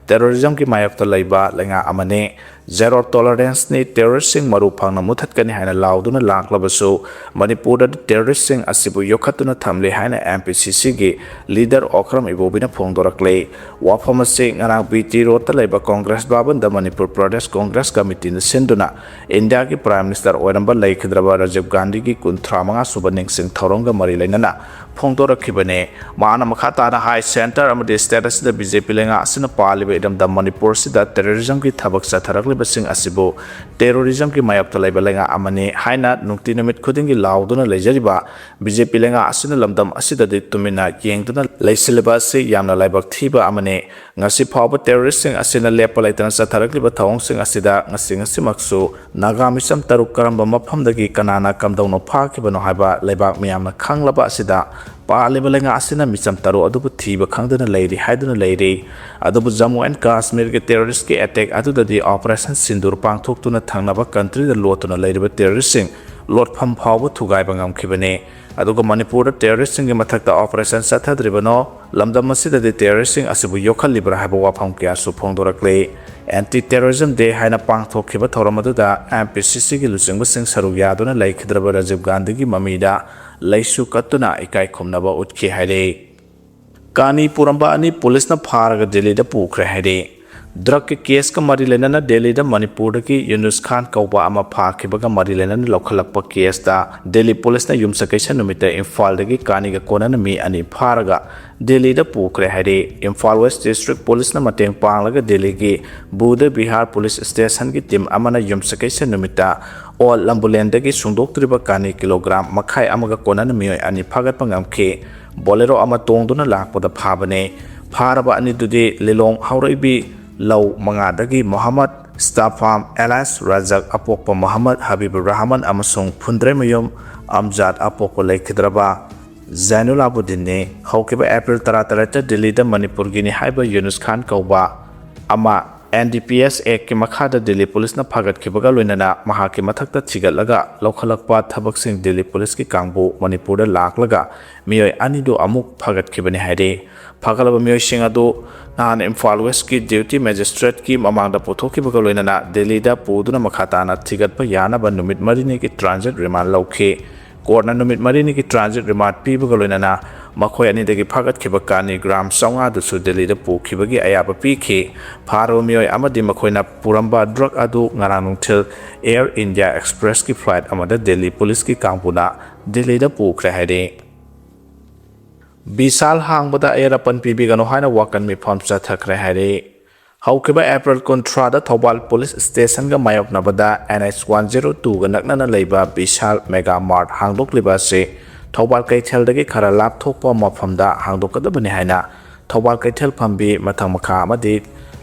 ꯇꯦꯔꯣꯔꯤꯖꯝꯒꯤ ꯃꯥꯌꯣꯛꯇ ꯂꯩꯕ ꯂꯩꯉꯥꯛ ꯑꯃꯅꯤ, ꯖꯦꯔꯣ ꯇꯣꯂꯔꯦꯟꯁꯅꯤ, ꯇꯦꯔꯣꯔꯤꯁꯁꯤꯡ ꯃꯔꯨ ꯐꯪꯅ ꯃꯨꯊꯠꯀꯅꯤ ꯍꯥꯏꯅ ꯂꯥꯎꯗꯨꯅ ꯂꯥꯛꯂꯕꯁꯨ, ꯃꯅꯤꯄꯨꯔꯗ ꯇꯦꯔꯣꯔꯤꯁꯁꯤꯡ ꯑꯁꯤꯕꯨ ꯌꯣꯛꯈꯠꯇꯨꯅ ꯊꯝꯂꯤ ꯍꯥꯏꯅ ꯑꯦꯝ ꯄꯤ ꯁꯤ ꯁꯤꯒꯤ ꯂꯤꯗꯔ ꯑꯣꯀ꯭ꯔꯝ ꯏꯕꯣꯕꯤꯅ ꯐꯣꯡꯗꯣꯔꯛꯂꯤ꯫ ꯋꯥꯐꯝ ꯑꯁꯤ ꯉꯔꯥꯡ ꯕꯤ ꯇꯤ ꯔꯣꯗꯇ ꯂꯩꯕ ꯀꯣꯡꯒ꯭ꯔꯦꯁ ꯚꯕꯟꯗ ꯃꯅꯤꯄꯨꯔ ꯄ꯭ꯔꯗꯦꯁ ꯀꯣꯡꯒ꯭ꯔꯦꯁ ꯀꯃꯤꯇꯤꯅ ꯁꯤꯟꯗꯨꯅ ꯏꯟꯗꯤꯌꯥꯒꯤ ꯄ꯭ꯔꯥꯏꯝ ꯃꯤꯅꯤꯁꯇꯔ ꯑꯣꯏꯔꯝꯕ ꯂꯩꯈꯤꯗ꯭ꯔꯕ ꯔꯥꯖꯤꯕ ꯒꯥꯟꯙꯤꯒꯤ ꯀꯨꯟꯊ꯭ꯔꯥ ꯃꯉꯥ ꯁꯨꯕ ꯅꯤꯡꯁꯤꯡ ꯊꯧꯔꯝꯒ ꯃꯔꯤ ꯂꯩꯅꯅ ꯐꯣꯡꯗꯣꯔꯛꯈꯤꯕꯅꯤ꯫ ꯃꯍꯥꯛꯅ ꯃꯈꯥ ꯇꯥꯅ ꯍꯥꯏ, ꯁꯦꯟꯇꯔ ꯑꯃꯗꯤ ꯁ꯭ꯇꯦꯠ ꯑꯁꯤꯗ ꯕꯤ ꯖꯦ ꯄꯤ ꯂꯩꯉꯥꯛ ꯑꯁꯤꯅ ꯄꯥꯜꯂꯤꯕ ꯏꯔꯝꯗꯝ ꯃꯅꯤꯄꯨꯔꯁꯤꯗ ꯇꯦꯔꯣꯔꯤꯖꯝꯒꯤ ꯊꯕꯛ ꯆꯠꯊꯔꯛꯂꯤꯕꯁꯤꯡ ꯑꯁꯤꯕꯨ ꯇꯦꯔꯣꯔꯤꯖꯝꯒꯤ ꯃꯥꯌꯣꯛꯇ ꯂꯩꯕ ꯂꯩꯉꯥꯛ ꯑꯃꯅꯤ ꯍꯥꯏꯅ ꯅꯨꯡꯇꯤ ꯅꯨꯃꯤꯠ ꯈꯨꯗꯤꯡꯒꯤ ꯂꯥꯎꯗꯨꯅ ꯂꯩꯖꯔꯤꯕ ꯕꯤ ꯖꯦ ꯄꯤ ꯂꯩꯉꯥꯛ ꯑꯁꯤꯅ ꯂꯝꯗꯝ ꯑꯁꯤꯗꯗꯤ ꯇꯨꯃꯤꯟꯅ ꯌꯦꯡꯗꯨꯅ ꯂꯩꯁꯤꯜꯂꯤꯕ ꯑꯁꯤ ꯌꯥꯝꯅ ꯂꯥꯏꯕꯛ ꯊꯤꯕ ꯑꯃꯅꯤ꯫ ꯉꯁꯤ ꯐꯥꯎꯕ ꯇꯦꯔꯣꯔꯤꯁꯁꯤꯡ ꯑꯁꯤꯅ ꯂꯦꯞꯄ ꯂꯩꯇꯅ ꯆꯠꯊꯔꯛꯂꯤꯕ ꯊꯧꯑꯣꯡꯁꯤꯡ ꯑꯁꯤꯗ ꯉꯁꯤ ꯉꯁꯤꯃꯛꯁꯨ ꯅꯥꯒꯥ ꯃꯤꯆꯝ ꯇꯔꯨꯛ ꯀꯔꯝꯕ ꯃꯐꯝꯗꯒꯤ ꯀꯅꯥꯅ ꯀꯝꯗꯧꯅ ꯐꯥꯈꯤꯕꯅꯣ ꯍꯥꯏꯕ ꯂꯩꯕꯥꯛ ꯃꯤꯌꯥꯝꯅ ꯈꯪꯂꯕ ꯑꯁꯤꯗ ꯄꯥꯜꯂꯤꯕ ꯂꯩꯉꯥꯛ ꯑꯁꯤꯅ ꯃꯤꯆꯝ ꯇꯔꯨꯛ ꯑꯗꯨꯕꯨ ꯊꯤꯕ ꯈꯪꯗꯅ ꯂꯩꯔꯤ ꯍꯥꯏꯗꯨꯅ ꯂꯩꯔꯤ꯫ ꯑꯗꯨꯕꯨ ꯖꯝꯃꯨ ꯑꯦꯟ ꯀꯥꯁꯃꯤꯔꯒꯤ ꯇꯦꯔꯣꯔꯤꯁꯀꯤ ꯑꯦꯇꯦꯛ ꯑꯗꯨꯗꯗꯤ ꯑꯣꯄꯔꯦꯁꯟ ꯁꯤꯟꯗꯨꯔ ꯄꯥꯡꯊꯣꯛꯇꯨꯅ ꯊꯪꯅꯕ ꯀꯟꯇ꯭ꯔꯤꯗ ꯂꯣꯠꯇꯨꯅ ꯂꯩꯔꯤꯕ ꯇꯦꯔꯣꯔꯤꯁꯁꯤꯡ ꯂꯣꯠꯐꯝ ꯐꯥꯎꯕ ꯊꯨꯒꯥꯏꯕ ꯉꯝꯈꯤꯕꯅꯤ꯫ ꯑꯗꯨꯒ ꯃꯅꯤꯄꯨꯔꯗ ꯇꯦꯔꯣꯔꯤꯁꯁꯤꯡꯒꯤ ꯃꯊꯛꯇ ꯑꯣꯄꯔꯦꯁꯟ ꯆꯠꯊꯗ꯭ꯔꯤꯕꯅꯣ? ꯂꯝꯗꯝ ꯑꯁꯤꯗꯗꯤ ꯇꯦꯔꯣꯔꯤꯁꯁꯤꯡ ꯑꯁꯤꯕꯨ ꯌꯣꯛꯍꯜꯂꯤꯕ꯭ꯔꯥ ꯍꯥꯏꯕ ꯋꯥꯐꯝ ꯀꯌꯥꯁꯨ ꯐꯣꯡꯗꯣꯔꯛꯂꯤ꯫ ꯑꯦꯟꯇꯤ ꯇꯦꯔꯣꯔꯤꯖꯝ ꯗꯦ ꯍꯥꯏꯅ ꯄꯥꯡꯊꯣꯛꯈꯤꯕ ꯊꯧꯔꯝ ꯑꯗꯨꯗ ꯑꯦꯝ ꯄꯤ ꯁꯤ ꯁꯤꯒꯤ ꯂꯨꯆꯤꯡꯕꯁꯤꯡ ꯁꯔꯨꯛ ꯌꯥꯗꯨꯅ ꯂꯩꯈꯤꯗ꯭ꯔꯕ ꯔꯥꯖꯤꯕ ꯒꯥꯟꯙꯤꯒꯤ ꯃꯃꯤꯗ ꯂꯩꯁꯨ ꯀꯠꯇꯨꯅ ꯏꯀꯥꯏ ꯈꯨꯝꯅꯕ ꯎꯠꯈꯤ ꯍꯥꯏꯔꯤ꯫ ꯀꯥꯅꯤ ꯄꯨꯔꯝꯕ ꯑꯅꯤ ꯄꯨꯂꯤꯁꯅ ꯐꯥꯔꯒ ꯗꯦꯜꯂꯤꯗ ꯄꯨꯈ꯭ꯔꯦ ꯍꯥꯏꯔꯤ꯫ ꯗ꯭ꯔꯒꯀꯤ ꯀꯦꯁꯀ ꯃꯔꯤ ꯂꯩꯅꯅ ꯗꯦꯜꯂꯤꯗ ꯃꯅꯤꯄꯨꯔꯗꯒꯤ ꯌꯨꯅꯨꯁ ꯈꯥꯟ ꯀꯧꯕ ꯑꯃ ꯐꯥꯈꯤꯕꯒ ꯃꯔꯤ ꯂꯩꯅꯅ ꯂꯧꯈꯠꯂꯛꯄ ꯀꯦꯁꯇ ꯗꯦꯜꯂꯤ ꯄꯨꯂꯤꯁꯅ ꯌꯨꯝꯁꯀꯩꯁ ꯅꯨꯃꯤꯠꯇ ꯏꯝꯐꯥꯜꯗꯒꯤ ꯀꯥꯅꯤꯒ ꯀꯣꯟꯅꯅ ꯃꯤ ꯑꯅꯤ ꯐꯥꯔꯒ ꯗꯦꯜꯂꯤꯗ ꯄꯨꯈ꯭ꯔꯦ ꯍꯥꯏꯔꯤ꯫ ꯏꯝꯐꯥꯜ ꯋꯦꯁ ꯗꯤꯁꯇ꯭ꯔꯤꯛ ꯄꯨꯂꯤꯁꯅ ꯃꯇꯦꯡ ꯄꯥꯡꯂꯒ ꯗꯦꯜꯂꯤꯒꯤ ꯕꯨꯙ ꯕꯤꯍꯥꯔ ꯄꯨꯂꯤꯁ ꯁ꯭ꯇꯦꯁꯟꯒꯤ ꯇꯤꯝ ꯑꯃꯅ ꯌꯨꯝꯁꯀꯩꯁ ꯅꯨꯃꯤꯠꯇ ꯑꯣꯜ ꯂꯝꯕꯨꯂꯦꯟꯗꯒꯤ ꯁꯨꯡꯗꯣꯛꯇ꯭ꯔꯤꯕ ꯀꯥꯅꯤ ꯀꯤꯂꯣꯒ꯭ꯔꯥꯝ ꯃꯈꯥꯏ ꯑꯃꯒ ꯀꯣꯟꯅꯅ ꯃꯤꯑꯣꯏ ꯑꯅꯤ ꯐꯥꯒꯠꯄ ꯉꯝꯈꯤ꯫ ꯕꯣꯂꯦꯔꯣ ꯑꯃ ꯇꯣꯡꯗꯨꯅ ꯂꯥꯛꯄꯗ ꯐꯥꯕꯅꯤ꯫ ꯐꯥꯔꯕ ꯑꯅꯤꯗꯨꯗꯤ ꯂꯤꯂꯣꯡ ꯍꯧꯔꯛꯏꯕꯤ ꯂꯧ ꯃꯉꯥꯗꯒꯤ ꯃꯣꯍꯝꯃꯗ ꯁ꯭ꯇꯥꯐꯥꯝ ꯑꯦꯂꯥꯏꯁ ꯔꯥꯖꯛ ꯑꯄꯣꯛꯄ ꯃꯣꯍꯝꯃꯗ ꯍꯕꯤꯕꯨꯔ ꯔꯍꯃꯟ ꯑꯃꯁꯨꯡ ꯐꯨꯟꯗ꯭ꯔꯩꯃꯌꯨꯝ ꯑꯝꯖꯥꯗ ꯑꯄꯣꯛꯄ ꯂꯩꯈꯤꯗ꯭ꯔꯕ ꯖꯩꯅꯨꯂꯥꯕꯨꯗꯤꯟꯅꯤ꯫ ꯍꯧꯈꯤꯕ ꯑꯦꯄ꯭ꯔꯤꯜ ꯇꯔꯥꯇꯔꯦꯠꯇ ꯗꯤꯜꯂꯤꯗ ꯃꯅꯤꯄꯨꯔꯒꯤꯅꯤ ꯍꯥꯏꯕ ꯌꯨꯅꯨꯁ ꯈꯥꯟ ꯀꯧꯕ ꯑꯃ ꯑꯦꯟ ꯗꯤ ꯄꯤ ꯑꯦꯁ ꯑꯦꯛꯀꯤ ꯃꯈꯥꯗ ꯗꯤꯜꯂꯤ ꯄꯨꯂꯤꯁꯅ ꯐꯥꯒꯠꯈꯤꯕꯒ ꯂꯣꯏꯅꯅ ꯃꯍꯥꯛꯀꯤ ꯃꯊꯛꯇ ꯊꯤꯒꯠꯂꯒ ꯂꯧꯈꯠꯂꯛꯄ ꯊꯕꯛꯁꯤꯡ ꯗꯤꯜꯂꯤ ꯄꯨꯂꯤꯁꯀꯤ ꯀꯥꯡꯕꯨ ꯃꯅꯤꯄꯨꯔꯗ ꯂꯥꯛꯂꯒ ꯃꯤꯑꯣꯏ ꯑꯅꯤꯗꯨ ꯑꯃꯨꯛ ꯐꯥꯒꯠꯈꯤꯕꯅꯤ ꯍꯥꯏꯔꯤ꯫ ꯐꯥꯒꯠꯂꯕ ꯃꯤꯑꯣꯏꯁꯤꯡ ꯑꯗꯨ ꯅꯍꯥꯟ ꯏꯝꯐꯥꯜ ꯋꯦꯁꯀꯤ ꯗ꯭ꯌꯨꯇꯤ ꯃꯦꯖꯤꯁꯇ꯭ꯔꯦꯠꯀꯤ ꯃꯃꯥꯡꯗ ꯄꯨꯊꯣꯛꯈꯤꯕꯒ ꯂꯣꯏꯅꯅ ꯗꯤꯜꯂꯤꯗ ꯄꯨꯗꯨꯅ ꯃꯈꯥ ꯇꯥꯅ ꯊꯤꯒꯠꯄ ꯌꯥꯅꯕ ꯅꯨꯃꯤꯠ ꯃꯔꯤꯅꯤꯒꯤ ꯇ꯭ꯔꯥꯟꯖꯤꯠ ꯔꯤꯃꯥꯟ ꯂꯧꯈꯤ꯫ ꯀꯣꯔꯠꯅ ꯅꯨꯃꯤꯠ ꯃꯔꯤꯅꯤꯒꯤ ꯇ꯭ꯔꯥꯟꯖꯤꯠ ꯔꯤꯃꯥꯟ ꯄꯤꯕꯒ ꯂꯣꯏꯅꯅ ꯃꯈꯣꯏ ꯑꯅꯤꯗꯒꯤ ꯐꯥꯒꯠꯈꯤꯕ ꯀꯥꯅꯤ ꯒ꯭ꯔꯥꯝ ꯆꯥꯝꯃꯉꯥꯗꯨꯁꯨ ꯗꯤꯜꯂꯤꯗ ꯄꯨꯈꯤꯕꯒꯤ ꯑꯌꯥꯕ ꯄꯤꯈꯤ꯫ ꯐꯥꯔꯕ ꯃꯤꯑꯣꯏ ꯑꯃꯗꯤ ꯃꯈꯣꯏꯅ ꯄꯨꯔꯝꯕ ꯗ꯭ꯔꯒ ꯑꯗꯨ ꯉꯔꯥꯡ ꯅꯨꯡꯊꯤꯜ ꯑꯦꯌꯔ ꯏꯟꯗꯤꯌꯥ ꯑꯦꯛꯁꯄ꯭ꯔꯦꯁꯀꯤ ꯐ꯭ꯂꯥꯏꯠ ꯑꯃꯗ ꯗꯤꯜꯂꯤ ꯄꯨꯂꯤꯁꯀꯤ ꯀꯥꯡꯕꯨꯅ ꯗꯤꯜꯂꯤꯗ ꯄꯨꯈ꯭ꯔꯦ ꯍꯥꯏꯔꯤ꯫ ꯕꯤꯁꯥꯜ ꯍꯥꯡꯕꯗ ꯑꯌꯦꯠ ꯑꯄꯟ ꯄꯤꯕꯤꯒꯅꯨ ꯍꯥꯏꯅ ꯋꯥꯀꯟ ꯃꯤꯐꯝ ꯆꯠꯊꯈ꯭ꯔꯦ ꯍꯥꯏꯔꯤ꯫ ꯍꯧꯈꯤꯕ ꯑꯦꯄ꯭ꯔꯤꯜ ꯀꯨꯟꯊ꯭ꯔꯥꯗ ꯊꯧꯕꯥꯜ ꯄꯨꯂꯤꯁ ꯁ꯭ꯇꯦꯁꯟꯒ ꯃꯥꯌꯣꯛꯅꯕꯗ ꯑꯦꯟ ꯑꯩꯆ ꯋꯥꯟ ꯖꯦꯔꯣ ꯇꯨꯒ ꯅꯛꯅꯅ ꯂꯩꯕ ꯕꯤꯁꯥꯜ ꯃꯦꯒꯥ ꯃꯥꯔꯠ ꯍꯥꯡꯗꯣꯛꯂꯤꯕ ꯑꯁꯤ ꯊꯧꯕꯥꯜ ꯀꯩꯊꯦꯜꯗꯒꯤ ꯈꯔ ꯂꯥꯞꯊꯣꯛꯄ ꯃꯐꯝꯗ ꯍꯥꯡꯗꯣꯛꯀꯗꯕꯅꯤ ꯍꯥꯏꯅ ꯊꯧꯕꯥꯜ ꯀꯩꯊꯦꯜ ꯐꯝꯕꯤ, ꯃꯊꯛ ꯃꯈꯥ ꯑꯃꯗꯤ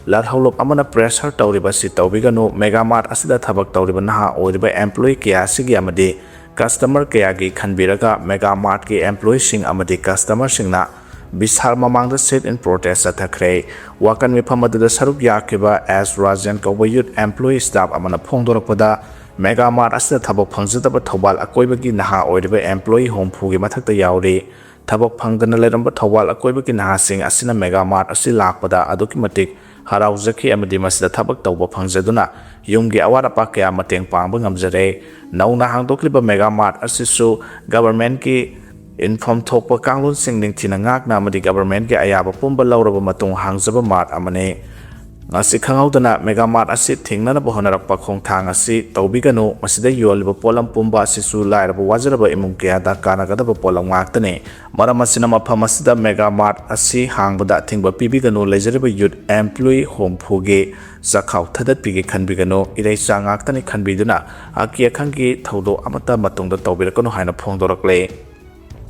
ꯂꯥꯜꯍꯧꯂꯨꯞ ꯑꯃꯅ ꯄ꯭ꯔꯦꯁꯔ ꯇꯧꯔꯤꯕ ꯑꯁꯤ ꯇꯧꯕꯤꯒꯅꯨ꯫ ꯃꯦꯒꯥ ꯃꯥꯔꯠ ꯑꯁꯤꯗ ꯊꯕꯛ ꯇꯧꯔꯤꯕ ꯅꯍꯥ ꯑꯣꯏꯔꯤꯕ ꯑꯦꯝꯄ꯭ꯂꯣꯌꯤ ꯀꯌꯥ ꯑꯁꯤꯒꯤ ꯑꯃꯗꯤ ꯀꯁꯇꯃꯔ ꯀꯌꯥꯒꯤ ꯈꯟꯕꯤꯔꯒ ꯃꯦꯒꯥ ꯃꯥꯔꯠꯀꯤ ꯑꯦꯝꯄ꯭ꯂꯣꯌꯤꯁꯤꯡ ꯑꯃꯗꯤ ꯀꯁꯇꯃꯔꯁꯤꯡꯅ ꯕꯤꯁꯥꯜ ꯃꯃꯥꯡꯗ sit in protest ꯆꯠꯊꯈ꯭ꯔꯦ꯫ ꯋꯥꯀꯟ ꯃꯤꯐꯝ ꯑꯗꯨꯗ ꯁꯔꯨꯛ ꯌꯥꯈꯤꯕ ꯑꯦꯁ ꯔꯥꯖꯦꯟ ꯀꯧꯕ ꯌꯨꯠ ꯑꯦꯝꯄ꯭ꯂꯣꯌꯤ ꯁ꯭ꯇꯥꯐ ꯑꯃꯅ ꯐꯣꯡꯗꯣꯔꯛꯄꯗ, ꯃꯦꯒꯥ ꯃꯥꯔꯠ ꯑꯁꯤꯗ ꯊꯕꯛ ꯐꯪꯖꯗꯕ ꯊꯧꯕꯥꯜ ꯑꯀꯣꯏꯕꯒꯤ ꯅꯍꯥ ꯑꯣꯏꯔꯤꯕ ꯑꯦꯝꯄ꯭ꯂꯣꯌꯤ ꯍꯨꯝꯐꯨꯒꯤ ꯃꯊꯛꯇ ꯌꯥꯎꯔꯤ꯫ ꯊꯕꯛ ꯐꯪꯗꯅ ꯂꯩꯔꯝꯕ ꯊꯧꯕꯥꯜ ꯑꯀꯣꯏꯕꯒꯤ ꯅꯍꯥꯁꯤꯡ ꯑꯁꯤꯅ ꯃꯦꯒꯥ ꯃꯥꯔꯠ ꯑꯁꯤ ꯂꯥꯛꯄꯗ ꯑꯗꯨꯛꯀꯤ ꯃꯇꯤꯛ ꯍꯔꯥꯎꯖꯈꯤ ꯑꯃꯗꯤ ꯃꯁꯤꯗ ꯊꯕꯛ ꯇꯧꯕ ꯐꯪꯖꯗꯨꯅ ꯌꯨꯝꯒꯤ ꯑꯋꯥꯠ ꯑꯄꯥ ꯀꯌꯥ ꯃꯇꯦꯡ ꯄꯥꯡꯕ ꯉꯝꯖꯔꯦ꯫ ꯅꯧꯅ ꯍꯥꯡꯗꯣꯛꯂꯤꯕ ꯃꯦꯒꯥ ꯃꯥꯔꯠ ꯑꯁꯤꯁꯨ ꯒꯚꯔꯟꯃꯦꯟꯠꯀꯤ ꯏꯟꯐꯝ ꯊꯣꯛꯄ ꯀꯥꯡꯂꯣꯟꯁꯤꯡ ꯅꯤꯡꯊꯤꯅ ꯉꯥꯛꯅ ꯑꯃꯗꯤ ꯒꯚꯔꯟꯃꯦꯟꯠꯀꯤ ꯑꯌꯥꯕ ꯄꯨꯝꯕ ꯂꯧꯔꯕ ꯃꯇꯨꯡ ꯍꯥꯡꯖꯕ ꯃꯥꯔꯠ ꯑꯃꯅꯤ꯫ ꯉꯁꯤ ꯈꯪꯍꯧꯗꯅ ꯃꯦꯒꯥ ꯃꯥꯔꯠ ꯑꯁꯤ ꯊꯤꯡꯅꯅꯕ ꯍꯣꯠꯅꯔꯛꯄ ꯈꯣꯡꯊꯥꯡ ꯑꯁꯤ ꯇꯧꯕꯤꯒꯅꯨ꯫ ꯃꯁꯤꯗ ꯌꯣꯜꯂꯤꯕ ꯄꯣꯠꯂꯝ ꯄꯨꯝꯕ ꯑꯁꯤꯁꯨ ꯂꯥꯏꯔꯕ ꯋꯥꯖꯔꯕ ꯏꯃꯨꯡ ꯀꯌꯥꯗ ꯀꯥꯟꯅꯒꯗꯕ ꯄꯣꯠꯂꯝ ꯉꯥꯛꯇꯅꯤ꯫ ꯃꯔꯝ ꯑꯁꯤꯅ ꯃꯐꯝ ꯑꯁꯤꯗ ꯃꯦꯒꯥ ꯃꯥꯔꯠ ꯑꯁꯤ ꯍꯥꯡꯕꯗ ꯑꯊꯤꯡꯕ ꯄꯤꯕꯤꯒꯅꯨ꯫ ꯂꯩꯖꯔꯤꯕ ꯌꯨꯠ ꯑꯦꯝꯄ꯭ꯂꯣꯌꯤ ꯍꯨꯝꯐꯨꯒꯤ ꯆꯈꯥꯎ ꯊꯗꯠꯄꯤꯒꯦ ꯈꯟꯕꯤꯒꯅꯨ꯫ ꯏꯔꯩꯆꯥ ꯉꯥꯛꯇꯅꯤ ꯈꯟꯕꯤꯗꯨꯅ ꯑꯀꯤ ꯑꯈꯪꯒꯤ ꯊꯧꯗꯣꯛ ꯑꯃꯠꯇ ꯃꯇꯨꯡꯗ ꯇꯧꯕꯤꯔꯛꯀꯅꯨ ꯍꯥꯏꯅ ꯐꯣꯡꯗꯣꯔꯛꯂꯦ꯫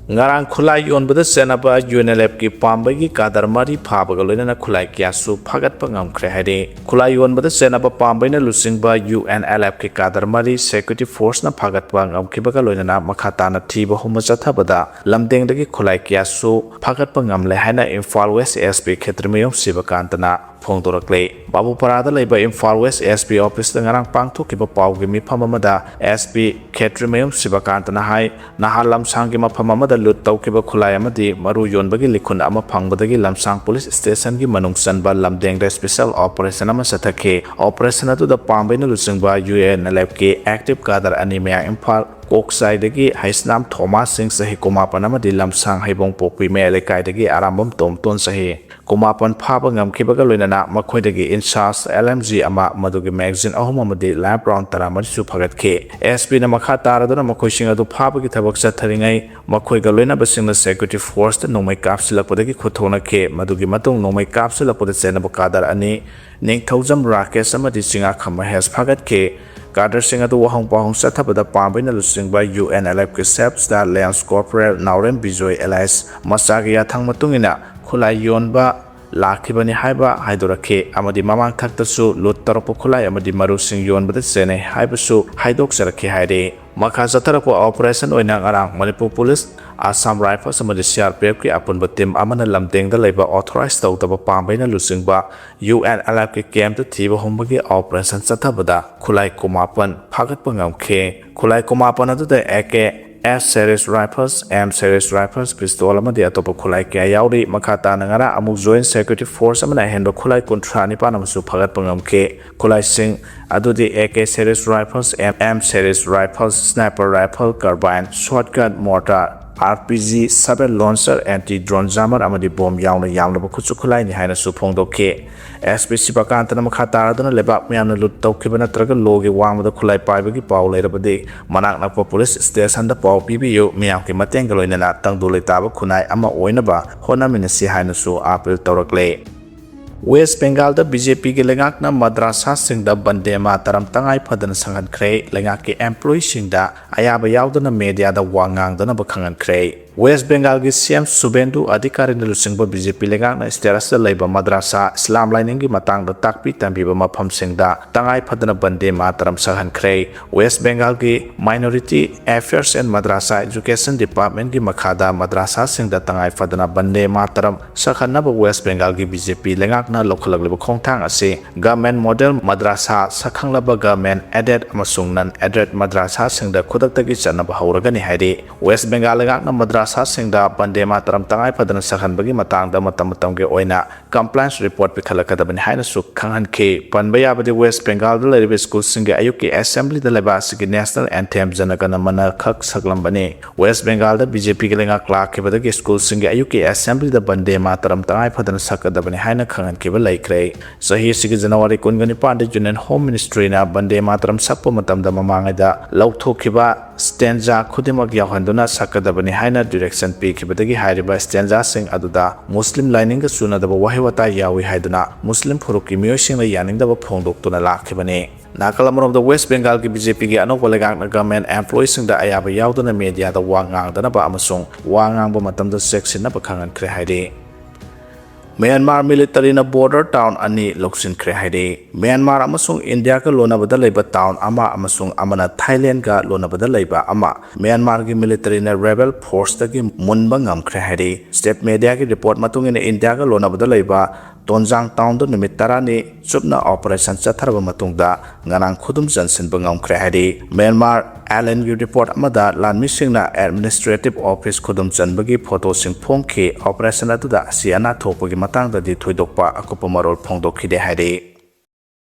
ꯉꯔꯥꯡ ꯈꯨꯠꯂꯥꯏ ꯌꯣꯟꯕꯗ ꯆꯦꯟꯅꯕ ꯌꯨ ꯑꯦꯟ ꯑꯦꯜ ꯑꯦꯐꯀꯤ ꯄꯥꯝꯕꯩꯒꯤ ꯀꯥꯗꯔ ꯃꯔꯤ ꯐꯥꯕꯒ ꯂꯣꯏꯅꯅ ꯈꯨꯠꯂꯥꯏ ꯀꯌꯥꯁꯨ ꯐꯥꯒꯠꯄ ꯉꯝꯈ꯭ꯔꯦ ꯍꯥꯏꯔꯤ꯫ ꯈꯨꯠꯂꯥꯏ ꯌꯣꯟꯕꯗ ꯆꯦꯟꯅꯕ ꯄꯥꯝꯕꯩꯅ ꯂꯨꯆꯤꯡꯕ ꯌꯨ ꯑꯦꯟ ꯑꯦꯜ ꯑꯦꯐꯀꯤ ꯀꯥꯗꯔ ꯃꯔꯤ ꯁꯦꯀ꯭ꯌꯨꯔꯤꯇꯤ ꯐꯣꯔꯁꯅ ꯐꯥꯒꯠꯄ ꯉꯝꯈꯤꯕꯒ ꯂꯣꯏꯅꯅ ꯃꯈꯥ ꯇꯥꯅ ꯊꯤꯕ ꯍꯨꯝꯕ ꯆꯠꯊꯕꯗ ꯂꯝꯗꯦꯡꯗꯒꯤ ꯈꯨꯠꯂꯥꯏ ꯀꯌꯥꯁꯨ ꯐꯥꯒꯠꯄ ꯉꯝꯂꯦ ꯍꯥꯏꯅ ꯏꯝꯐꯥꯜ ꯋꯦꯁ ꯑꯦꯁ ꯄꯤ ꯈꯦꯇ꯭ꯔꯤꯃꯌꯨꯝ ꯁꯤꯕꯀꯥꯟꯇꯅ ꯐꯣꯡꯗꯣꯔꯛꯂꯦ꯫ ꯕꯥꯕꯨꯄꯥꯔꯥꯗ ꯂꯩꯕ ꯏꯝꯐꯥꯜ ꯋꯦꯁ ꯑꯦꯁ ꯄꯤ ꯑꯣꯐꯤꯁꯇ ꯉꯔꯥꯡ ꯄꯥꯡꯊꯣꯛꯈꯤꯕ ꯄꯥꯎꯒꯤ ꯃꯤꯐꯝ ꯑꯃꯗ ꯑꯦꯁ ꯄꯤ ꯈꯦꯇ꯭ꯔꯤꯃꯌꯨꯝ ꯁꯤꯕꯀꯥꯟꯇꯅ ꯍꯥꯏ, ꯅꯍꯥꯟ ꯂꯝꯁꯥꯡꯒꯤ ꯃꯐꯝ ꯑꯃꯗ ꯂꯨꯠ ꯇꯧꯈꯤꯕ ꯈꯨꯠꯂꯥꯏ ꯑꯃꯗꯤ ꯃꯔꯨ ꯌꯣꯟꯕꯒꯤ ꯂꯤꯈꯨꯟ ꯑꯃ ꯐꯪꯕꯗꯒꯤ ꯂꯝꯁꯥꯡ ꯄꯨꯂꯤꯁ ꯁ꯭ꯇꯦꯁꯟꯒꯤ ꯃꯅꯨꯡ ꯆꯟꯕ ꯂꯝꯗꯦꯡꯗ ꯁ꯭ꯄꯦꯁꯦꯜ ꯑꯣꯄꯔꯦꯁꯟ ꯑꯃ ꯆꯠꯊꯈꯤ꯫ ꯑꯣꯄꯔꯦꯁꯟ ꯑꯗꯨꯗ ꯄꯥꯝꯕꯩꯅ ꯂꯨꯆꯤꯡꯕ ꯌꯨ ꯑꯦꯟ ꯑꯦꯜ ꯑꯦꯐꯀꯤ ꯑꯦꯛꯇꯤꯚ ꯀꯥꯗꯔ ꯑꯅꯤ ꯃꯌꯥꯡ ꯏꯝꯐꯥꯜ ꯀꯣꯛꯆꯥꯏꯗꯒꯤ ꯍꯩꯁꯅꯥꯝ ꯊꯣꯃꯥꯁ ꯁꯤꯡ ꯆꯍꯤ ꯀꯨꯟꯃꯥꯄꯟ ꯑꯃꯗꯤ ꯂꯝꯁꯥꯡ ꯍꯩꯕꯣꯡ ꯄꯣꯛꯄꯤ ꯃꯌꯥꯏ ꯂꯩꯀꯥꯏꯗꯒꯤ ꯑꯔꯥꯝꯕꯝ ꯇꯣꯝꯇꯣꯟ ꯆꯍꯤ ꯀꯨꯟꯃꯥꯄꯟ ꯐꯥꯕ ꯉꯝꯈꯤꯕꯒ ꯂꯣꯏꯅꯅ ꯃꯈꯣꯏꯗꯒꯤ ꯏꯟꯁꯥꯁ ꯑꯦꯜ ꯑꯦꯝ ꯖꯤ ꯑꯃ, ꯃꯗꯨꯒꯤ ꯃꯦꯒꯥꯖꯤꯟ ꯑꯍꯨꯝ ꯑꯃꯗꯤ ꯂꯥꯏꯐ ꯔꯥꯎꯟ ꯇꯔꯥꯃꯔꯤꯁꯨ ꯐꯒꯠꯈꯤ꯫ ꯑꯦꯁ ꯄꯤꯅ ꯃꯈꯥ ꯇꯥꯔꯗꯨꯅ ꯃꯈꯣꯏꯁꯤꯡ ꯑꯗꯨ ꯐꯥꯕꯒꯤ ꯊꯕꯛ ꯆꯠꯊꯔꯤꯉꯩ ꯃꯈꯣꯏꯒ ꯂꯣꯏꯅꯕꯁꯤꯡꯅ ꯁꯦꯀ꯭ꯌꯨꯔꯤꯇꯤ ꯐꯣꯔꯁꯇ ꯅꯣꯡꯃꯩ ꯀꯥꯞꯁꯤꯜꯂꯛꯄꯗꯒꯤ ꯈꯨꯠꯊꯣꯛꯅꯈꯤ꯫ ꯃꯗꯨꯒꯤ ꯃꯇꯨꯡ ꯅꯣꯡꯃꯩ ꯀꯥꯞꯁꯤꯜꯂꯛꯄꯗ ꯆꯦꯟꯅꯕ ꯀꯥꯗꯔ ꯑꯅꯤ, ꯅꯤꯡꯊꯧꯖꯝ ꯔꯥꯀꯦꯁ ꯑꯃꯗꯤ ꯆꯤꯡꯉꯥꯈꯝ ꯃꯍꯦꯁ ꯐꯥꯒꯠꯈꯤ꯫ ꯀꯥꯗꯔꯁꯤꯡ ꯑꯗꯨ ꯋꯥꯍꯪ ꯄꯥꯎꯍꯪ ꯆꯠꯊꯕꯗ ꯄꯥꯝꯕꯩꯅ ꯂꯨꯆꯤꯡꯕ ꯌꯨ ꯑꯦꯟ ꯑꯦꯜ ꯑꯦꯐꯀꯤ self styled lance corporal Naorem Bijoy alias ꯃꯆꯥꯒꯤ ꯌꯥꯊꯪ ꯃꯇꯨꯡ ꯏꯟꯅ ꯈꯨꯠꯂꯥꯏ ꯌꯣꯟꯕ ꯂꯥꯛꯈꯤꯕꯅꯤ ꯍꯥꯏꯕ ꯍꯥꯏꯗꯣꯔꯛꯈꯤ ꯑꯃꯗꯤ ꯃꯃꯥꯡ ꯊꯛꯇꯁꯨ ꯂꯨꯠ ꯇꯧꯔꯛꯄ ꯈꯨꯠꯂꯥꯏ ꯑꯃꯗꯤ ꯃꯔꯨꯁꯤꯡ ꯌꯣꯟꯕꯗ ꯆꯦꯟꯅꯩ ꯍꯥꯏꯕꯁꯨ ꯍꯥꯏꯗꯣꯛꯆꯔꯛꯈꯤ ꯍꯥꯏꯔꯤ꯫ ꯃꯈꯥ ꯆꯠꯊꯔꯛꯄ ꯑꯣꯄꯔꯦꯁꯟ ꯑꯣꯏꯅ ꯉꯔꯥꯡ ꯃꯅꯤꯄꯨꯔ ꯄꯨꯂꯤꯁ, ꯑꯁꯥꯝ ꯔꯥꯏꯐꯜꯁ ꯑꯃꯗꯤ ꯁꯤ ꯑꯥꯔ ꯄꯤ ꯑꯦꯐꯀꯤ ꯑꯄꯨꯟꯕ ꯇꯤꯝ ꯑꯃꯅ ꯂꯝꯗꯦꯡꯗ ꯂꯩꯕ ꯑꯣꯊꯣꯔꯥꯏꯖ ꯇꯧꯗꯕ ꯄꯥꯝꯕꯩꯅ ꯂꯨꯆꯤꯡꯕ ꯌꯨ ꯑꯦꯟ ꯑꯦꯜ ꯑꯦꯐꯀꯤ ꯀꯦꯝꯞꯇ ꯊꯤꯕ ꯍꯨꯝꯕꯒꯤ ꯑꯣꯄꯔꯦꯁꯟ ꯆꯠꯊꯕꯗ ꯈꯨꯠꯂꯥꯏ ꯀꯨꯟꯃꯥꯄꯟ ꯐꯥꯒꯠꯄ ꯉꯝꯈꯤ꯫ ꯈꯨꯠꯂꯥꯏ ꯀꯨꯟꯃꯥꯄꯟ ꯑꯗꯨꯗ A K S series rifles, M series rifles, pistol ꯑꯃꯗꯤ ꯑꯇꯣꯞꯄ ꯈꯨꯠꯂꯥꯏ ꯀꯌꯥ ꯌꯥꯎꯔꯤ꯫ ꯃꯈꯥ ꯇꯥꯅ ꯉꯔꯥꯡ ꯑꯃꯨꯛ Joint Security Force ꯑꯃꯅ ꯑꯍꯦꯟꯕ ꯈꯨꯠꯂꯥꯏ ꯀꯨꯟꯊ꯭ꯔꯥ ꯅꯤꯄꯥꯟ ꯑꯃꯁꯨ ꯐꯒꯠꯄ ꯉꯝꯈꯤ꯫ ꯈꯨꯠꯂꯥꯏꯁꯤꯡ ꯑꯗꯨꯗꯤ A K series rifles, M, M series rifles, sniper rifle, carbine, shotgun, mortar, R P G, seven launcher, anti drone jammer ꯑꯃꯗꯤ bomb ꯌꯥꯎꯅ ꯌꯥꯝꯂꯕ ꯈꯨꯠꯁꯨ ꯈꯨꯠꯂꯥꯏꯅꯤ ꯍꯥꯏꯅꯁꯨ ꯐꯣꯡꯗꯣꯛꯈꯤ꯫ S P ꯁꯤꯕꯀꯥꯟꯇꯅ ꯃꯈꯥ ꯇꯥꯔꯗꯨꯅ ꯂꯩꯕꯥꯛ ꯃꯤꯌꯥꯝꯅ ꯂꯨꯠ ꯇꯧꯈꯤꯕ ꯅꯠꯇ꯭ꯔꯒ ꯂꯣꯒꯤ ꯋꯥꯡꯃꯗ ꯈꯨꯠꯂꯥꯏ ꯄꯥꯏꯕꯒꯤ ꯄꯥꯎ ꯂꯩꯔꯕꯗꯤ ꯃꯅꯥꯛ ꯅꯛꯄ ꯄꯨꯂꯤꯁ ꯁ꯭ꯇꯦꯁꯟꯗ ꯄꯥꯎ ꯄꯤꯕꯤꯌꯨ, ꯃꯤꯌꯥꯝꯒꯤ ꯃꯇꯦꯡꯒ ꯂꯣꯏꯅꯅ ꯇꯪꯗꯨ ꯂꯩꯇꯥꯕ ꯈꯨꯟꯅꯥꯏ ꯑꯃ ꯑꯣꯏꯅꯕ ꯍꯣꯠꯅꯃꯤꯟꯅꯁꯤ ꯍꯥꯏꯅꯁꯨ ꯑꯥꯄꯤꯜ ꯇꯧꯔꯛꯂꯦ꯫ ꯋꯦꯁ ꯕꯦꯡꯒꯥꯜꯗ B J P ꯒꯤ ꯂꯩꯉꯥꯛꯅ ꯃꯗ꯭ꯔꯥꯁꯥꯁꯤꯡꯗ ꯕꯟꯗꯦ ꯃꯥꯇꯔꯝ ꯇꯉꯥꯏ ꯐꯗꯅ ꯁꯪꯍꯟꯈ꯭ꯔꯦ꯫ ꯂꯩꯉꯥꯛꯀꯤ employee ꯁꯤꯡꯗ ꯑꯌꯥꯕ ꯌꯥꯎꯗꯅ media ꯗ ꯋꯥ ꯉꯥꯡꯗꯅꯕ ꯈꯪꯍꯟꯈ꯭ꯔꯦ꯫ ꯋꯦꯁ ꯕꯦꯡꯒꯥꯜꯒꯤ C M ꯁꯨꯕꯦꯟꯗꯨ ꯑꯙꯤꯀꯥꯔꯤꯅ ꯂꯨꯆꯤꯡꯕ B J P ꯂꯩꯉꯥꯛꯅ ꯁ꯭ꯇꯦꯇꯁꯇ ꯂꯩꯕ ꯃꯗ꯭ꯔꯥꯁꯥ, ꯏꯁꯂꯥꯝ ꯂꯥꯏꯅꯤꯡꯒꯤ ꯃꯇꯥꯡꯗ ꯇꯥꯛꯄꯤ ꯇꯝꯕꯤꯕ ꯃꯐꯝꯁꯤꯡꯗ ꯇꯉꯥꯏ ꯐꯗꯅ ꯕꯟꯗꯦ ꯃꯥꯇꯔꯝ ꯁꯛꯍꯟꯈ꯭ꯔꯦ꯫ ꯋꯦꯁ ꯕꯦꯡꯒꯥꯜꯒꯤ Minority Affairs and Madrasa Education Department ꯀꯤ ꯃꯈꯥꯗ ꯃꯗ꯭ꯔꯥꯁꯥꯁꯤꯡꯗ ꯇꯉꯥꯏ ꯐꯗꯅ ꯕꯟꯗꯦ ꯃꯥꯇꯔꯝ ꯁꯛꯍꯟꯅꯕ ꯋꯦꯁ ꯕꯦꯡꯒꯥꯜꯒꯤ B J P ꯂꯩꯉꯥꯛꯅ ꯂꯧꯈꯠꯂꯛꯂꯤꯕ ꯈꯣꯡꯊꯥꯡ ꯑꯁꯤ Government Model ꯃꯗ꯭ꯔꯥꯁꯥ, ꯁꯛꯈꯪꯂꯕ Government Aided ꯑꯃꯁꯨꯡ Non Aided ꯃꯗ꯭ꯔꯥꯁꯥꯁꯤꯡꯗ ꯈꯨꯗꯛꯇꯒꯤ ꯆꯠꯅꯕ ꯍꯧꯔꯒꯅꯤ ꯍꯥꯏꯔꯤ꯫ ꯋꯦꯁ ꯕꯦꯡꯒꯥꯜ ꯂꯩꯉꯥꯛꯅ ꯃꯗ꯭ꯔꯥꯁꯥꯁꯤꯡꯗ ꯕꯟꯗꯦ ꯃꯥꯇꯔꯝ ꯇꯉꯥꯏ ꯐꯗꯅ ꯁꯛꯍꯟꯕꯒꯤ ꯃꯇꯥꯡꯗ ꯃꯇꯝ ꯃꯇꯝꯒꯤ ꯑꯣꯏꯅ compliance report ꯄꯤꯈꯠꯂꯛꯀꯗꯕꯅꯤ ꯍꯥꯏꯅꯁꯨ ꯈꯪꯍꯟꯈꯤ꯫ ꯄꯟꯕ ꯌꯥꯕꯗꯤ ꯋꯦꯁ ꯕꯦꯡꯒꯥꯜꯗ ꯂꯩꯔꯤꯕ ꯁ꯭ꯀꯨꯜꯁꯤꯡꯒꯤ ꯑꯌꯨꯛꯀꯤ assembly ꯗ ꯂꯩꯕꯥꯛ ꯑꯁꯤꯒꯤ national anthem ꯖꯅꯒꯅ ꯃꯅ ꯈꯛ ꯁꯛꯂꯝꯕꯅꯤ꯫ ꯋꯦꯁ ꯕꯦꯡꯒꯥꯜꯗ B J P ꯒꯤ ꯂꯩꯉꯥꯛ ꯂꯥꯛꯈꯤꯕꯗꯒꯤ ꯁ꯭ꯀꯨꯜꯁꯤꯡꯒꯤ ꯑꯌꯨꯛꯀꯤ assembly ꯗ ꯕꯟꯗꯦ ꯃꯥꯇꯔꯝ ꯇꯉꯥꯏ ꯐꯗꯅ ꯁꯛꯀꯗꯕꯅꯤ ꯍꯥꯏꯅ ꯈꯪꯍꯟꯈꯤꯕ ꯂꯩꯈ꯭ꯔꯦ꯫ ꯆꯍꯤ ꯑꯁꯤꯒꯤ January ꯀꯨꯟꯒ ꯅꯤꯄꯥꯟꯗ Union Home Ministry ꯅ ꯕꯟꯗꯦ ꯃꯥꯇꯔꯝ ꯁꯛꯄ ꯃꯇꯝꯗ ꯃꯃꯥꯡꯉꯩꯗ ꯂꯧꯊꯣꯛꯈꯤꯕ stanza ꯈꯨꯗꯤꯡꯃꯛ ꯌꯥꯎꯍꯟꯗꯨꯅ ꯁꯛꯀꯗꯕꯅꯤ ꯍꯥꯏꯅ direction ꯄꯤꯈꯤꯕꯗꯒꯤ ꯍꯥꯏꯔꯤꯕ stanza ꯁꯤꯡ ꯑꯗꯨꯗ ꯃꯨꯁꯂꯤꯝ ꯂꯥꯏꯅꯤꯡꯒ ꯆꯨꯅꯗꯕ ꯋꯥꯍꯩ ꯋꯥꯇꯥ ꯌꯥꯎꯏ ꯍꯥꯏꯗꯨꯅ ꯃꯨꯁꯂꯤꯝ ꯐꯨꯔꯨꯞꯀꯤ ꯃꯤꯑꯣꯏꯁꯤꯡꯅ ꯌꯥꯅꯤꯡꯗꯕ ꯐꯣꯡꯗꯣꯛꯇꯨꯅ ꯂꯥꯛꯈꯤꯕꯅꯤ꯫ ꯅꯥꯀꯜ ꯑꯃꯔꯣꯝꯗ ꯋꯦꯁ ꯕꯦꯡꯒꯥꯜꯒꯤ B J P ꯒꯤ ꯑꯅꯧꯕ ꯂꯩꯉꯥꯛꯅ government employee ꯁꯤꯡꯗ ꯑꯌꯥꯕ ꯌꯥꯎꯗꯅ media ꯗ ꯋꯥ ꯉꯥꯡꯗꯅꯕ ꯑꯃꯁꯨꯡ ꯋꯥ ꯉꯥꯡꯕ ꯃꯇꯝꯗ ꯆꯦꯛꯁꯤꯟꯅꯕ ꯈꯪꯍꯟꯈ꯭ꯔꯦ ꯍꯥꯏꯔꯤ꯫ ꯃ꯭ꯌꯥꯟꯃꯥꯔ military ꯅ border town ꯑꯅꯤ ꯂꯧꯁꯤꯟꯈ꯭ꯔꯦ ꯍꯥꯏꯔꯤ꯫ ꯃ꯭ꯌꯥꯟꯃꯥꯔ ꯑꯃꯁꯨꯡ ꯏꯟꯗꯤꯌꯥꯒ ꯂꯣꯟꯅꯕꯗ ꯂꯩꯕ town ꯑꯃ ꯑꯃꯁꯨꯡ ꯑꯃꯅ ꯊꯥꯏꯂꯦꯟꯒ ꯂꯣꯟꯅꯕꯗ ꯂꯩꯕ ꯑꯃ ꯃ꯭ꯌꯥꯟꯃꯥꯔꯒꯤ military ꯅ rebel force ꯇꯒꯤ ꯃꯨꯟꯕ ꯉꯝꯈ꯭ꯔꯦ ꯍꯥꯏꯔꯤ꯫ State media ꯒꯤ report ꯃꯇꯨꯡ ꯏꯟꯅ ꯏꯟꯗꯤꯌꯥꯒ ꯂꯣꯟꯅꯕꯗ ꯂꯩꯕ ꯇꯣꯟꯖꯥꯡ ꯇꯥꯎꯟꯗ ꯅꯨꯃꯤꯠ ꯇꯔꯥꯅꯤ ꯆꯨꯞꯅ operation ꯆꯠꯊꯔꯕ ꯃꯇꯨꯡꯗ ꯉꯔꯥꯡ ꯈꯨꯗꯨꯝ ꯆꯟꯁꯤꯟꯕ ꯉꯝꯈ꯭ꯔꯦ ꯍꯥꯏꯔꯤ꯫ ꯃ꯭ꯌꯥꯟꯃꯥꯔ ꯑꯦꯂꯦꯟꯒꯤ report ꯑꯃꯗ ꯂꯥꯟꯃꯤꯁꯤꯡꯅ administrative office ꯈꯨꯗꯨꯝ ꯆꯟꯕꯒꯤ photoꯁꯤꯡ ꯐꯣꯡꯈꯤ꯫ Operation ꯑꯗꯨꯗ ꯑꯁꯤ ꯑꯅꯥ ꯊꯣꯛꯄꯒꯤ ꯃꯇꯥꯡꯗꯗꯤ ꯊꯣꯏꯗꯣꯛꯄ ꯑꯀꯨꯞꯄ ꯃꯔꯣꯜ ꯐꯣꯡꯗꯣꯛꯈꯤꯗꯦ ꯍꯥꯏꯔꯤ꯫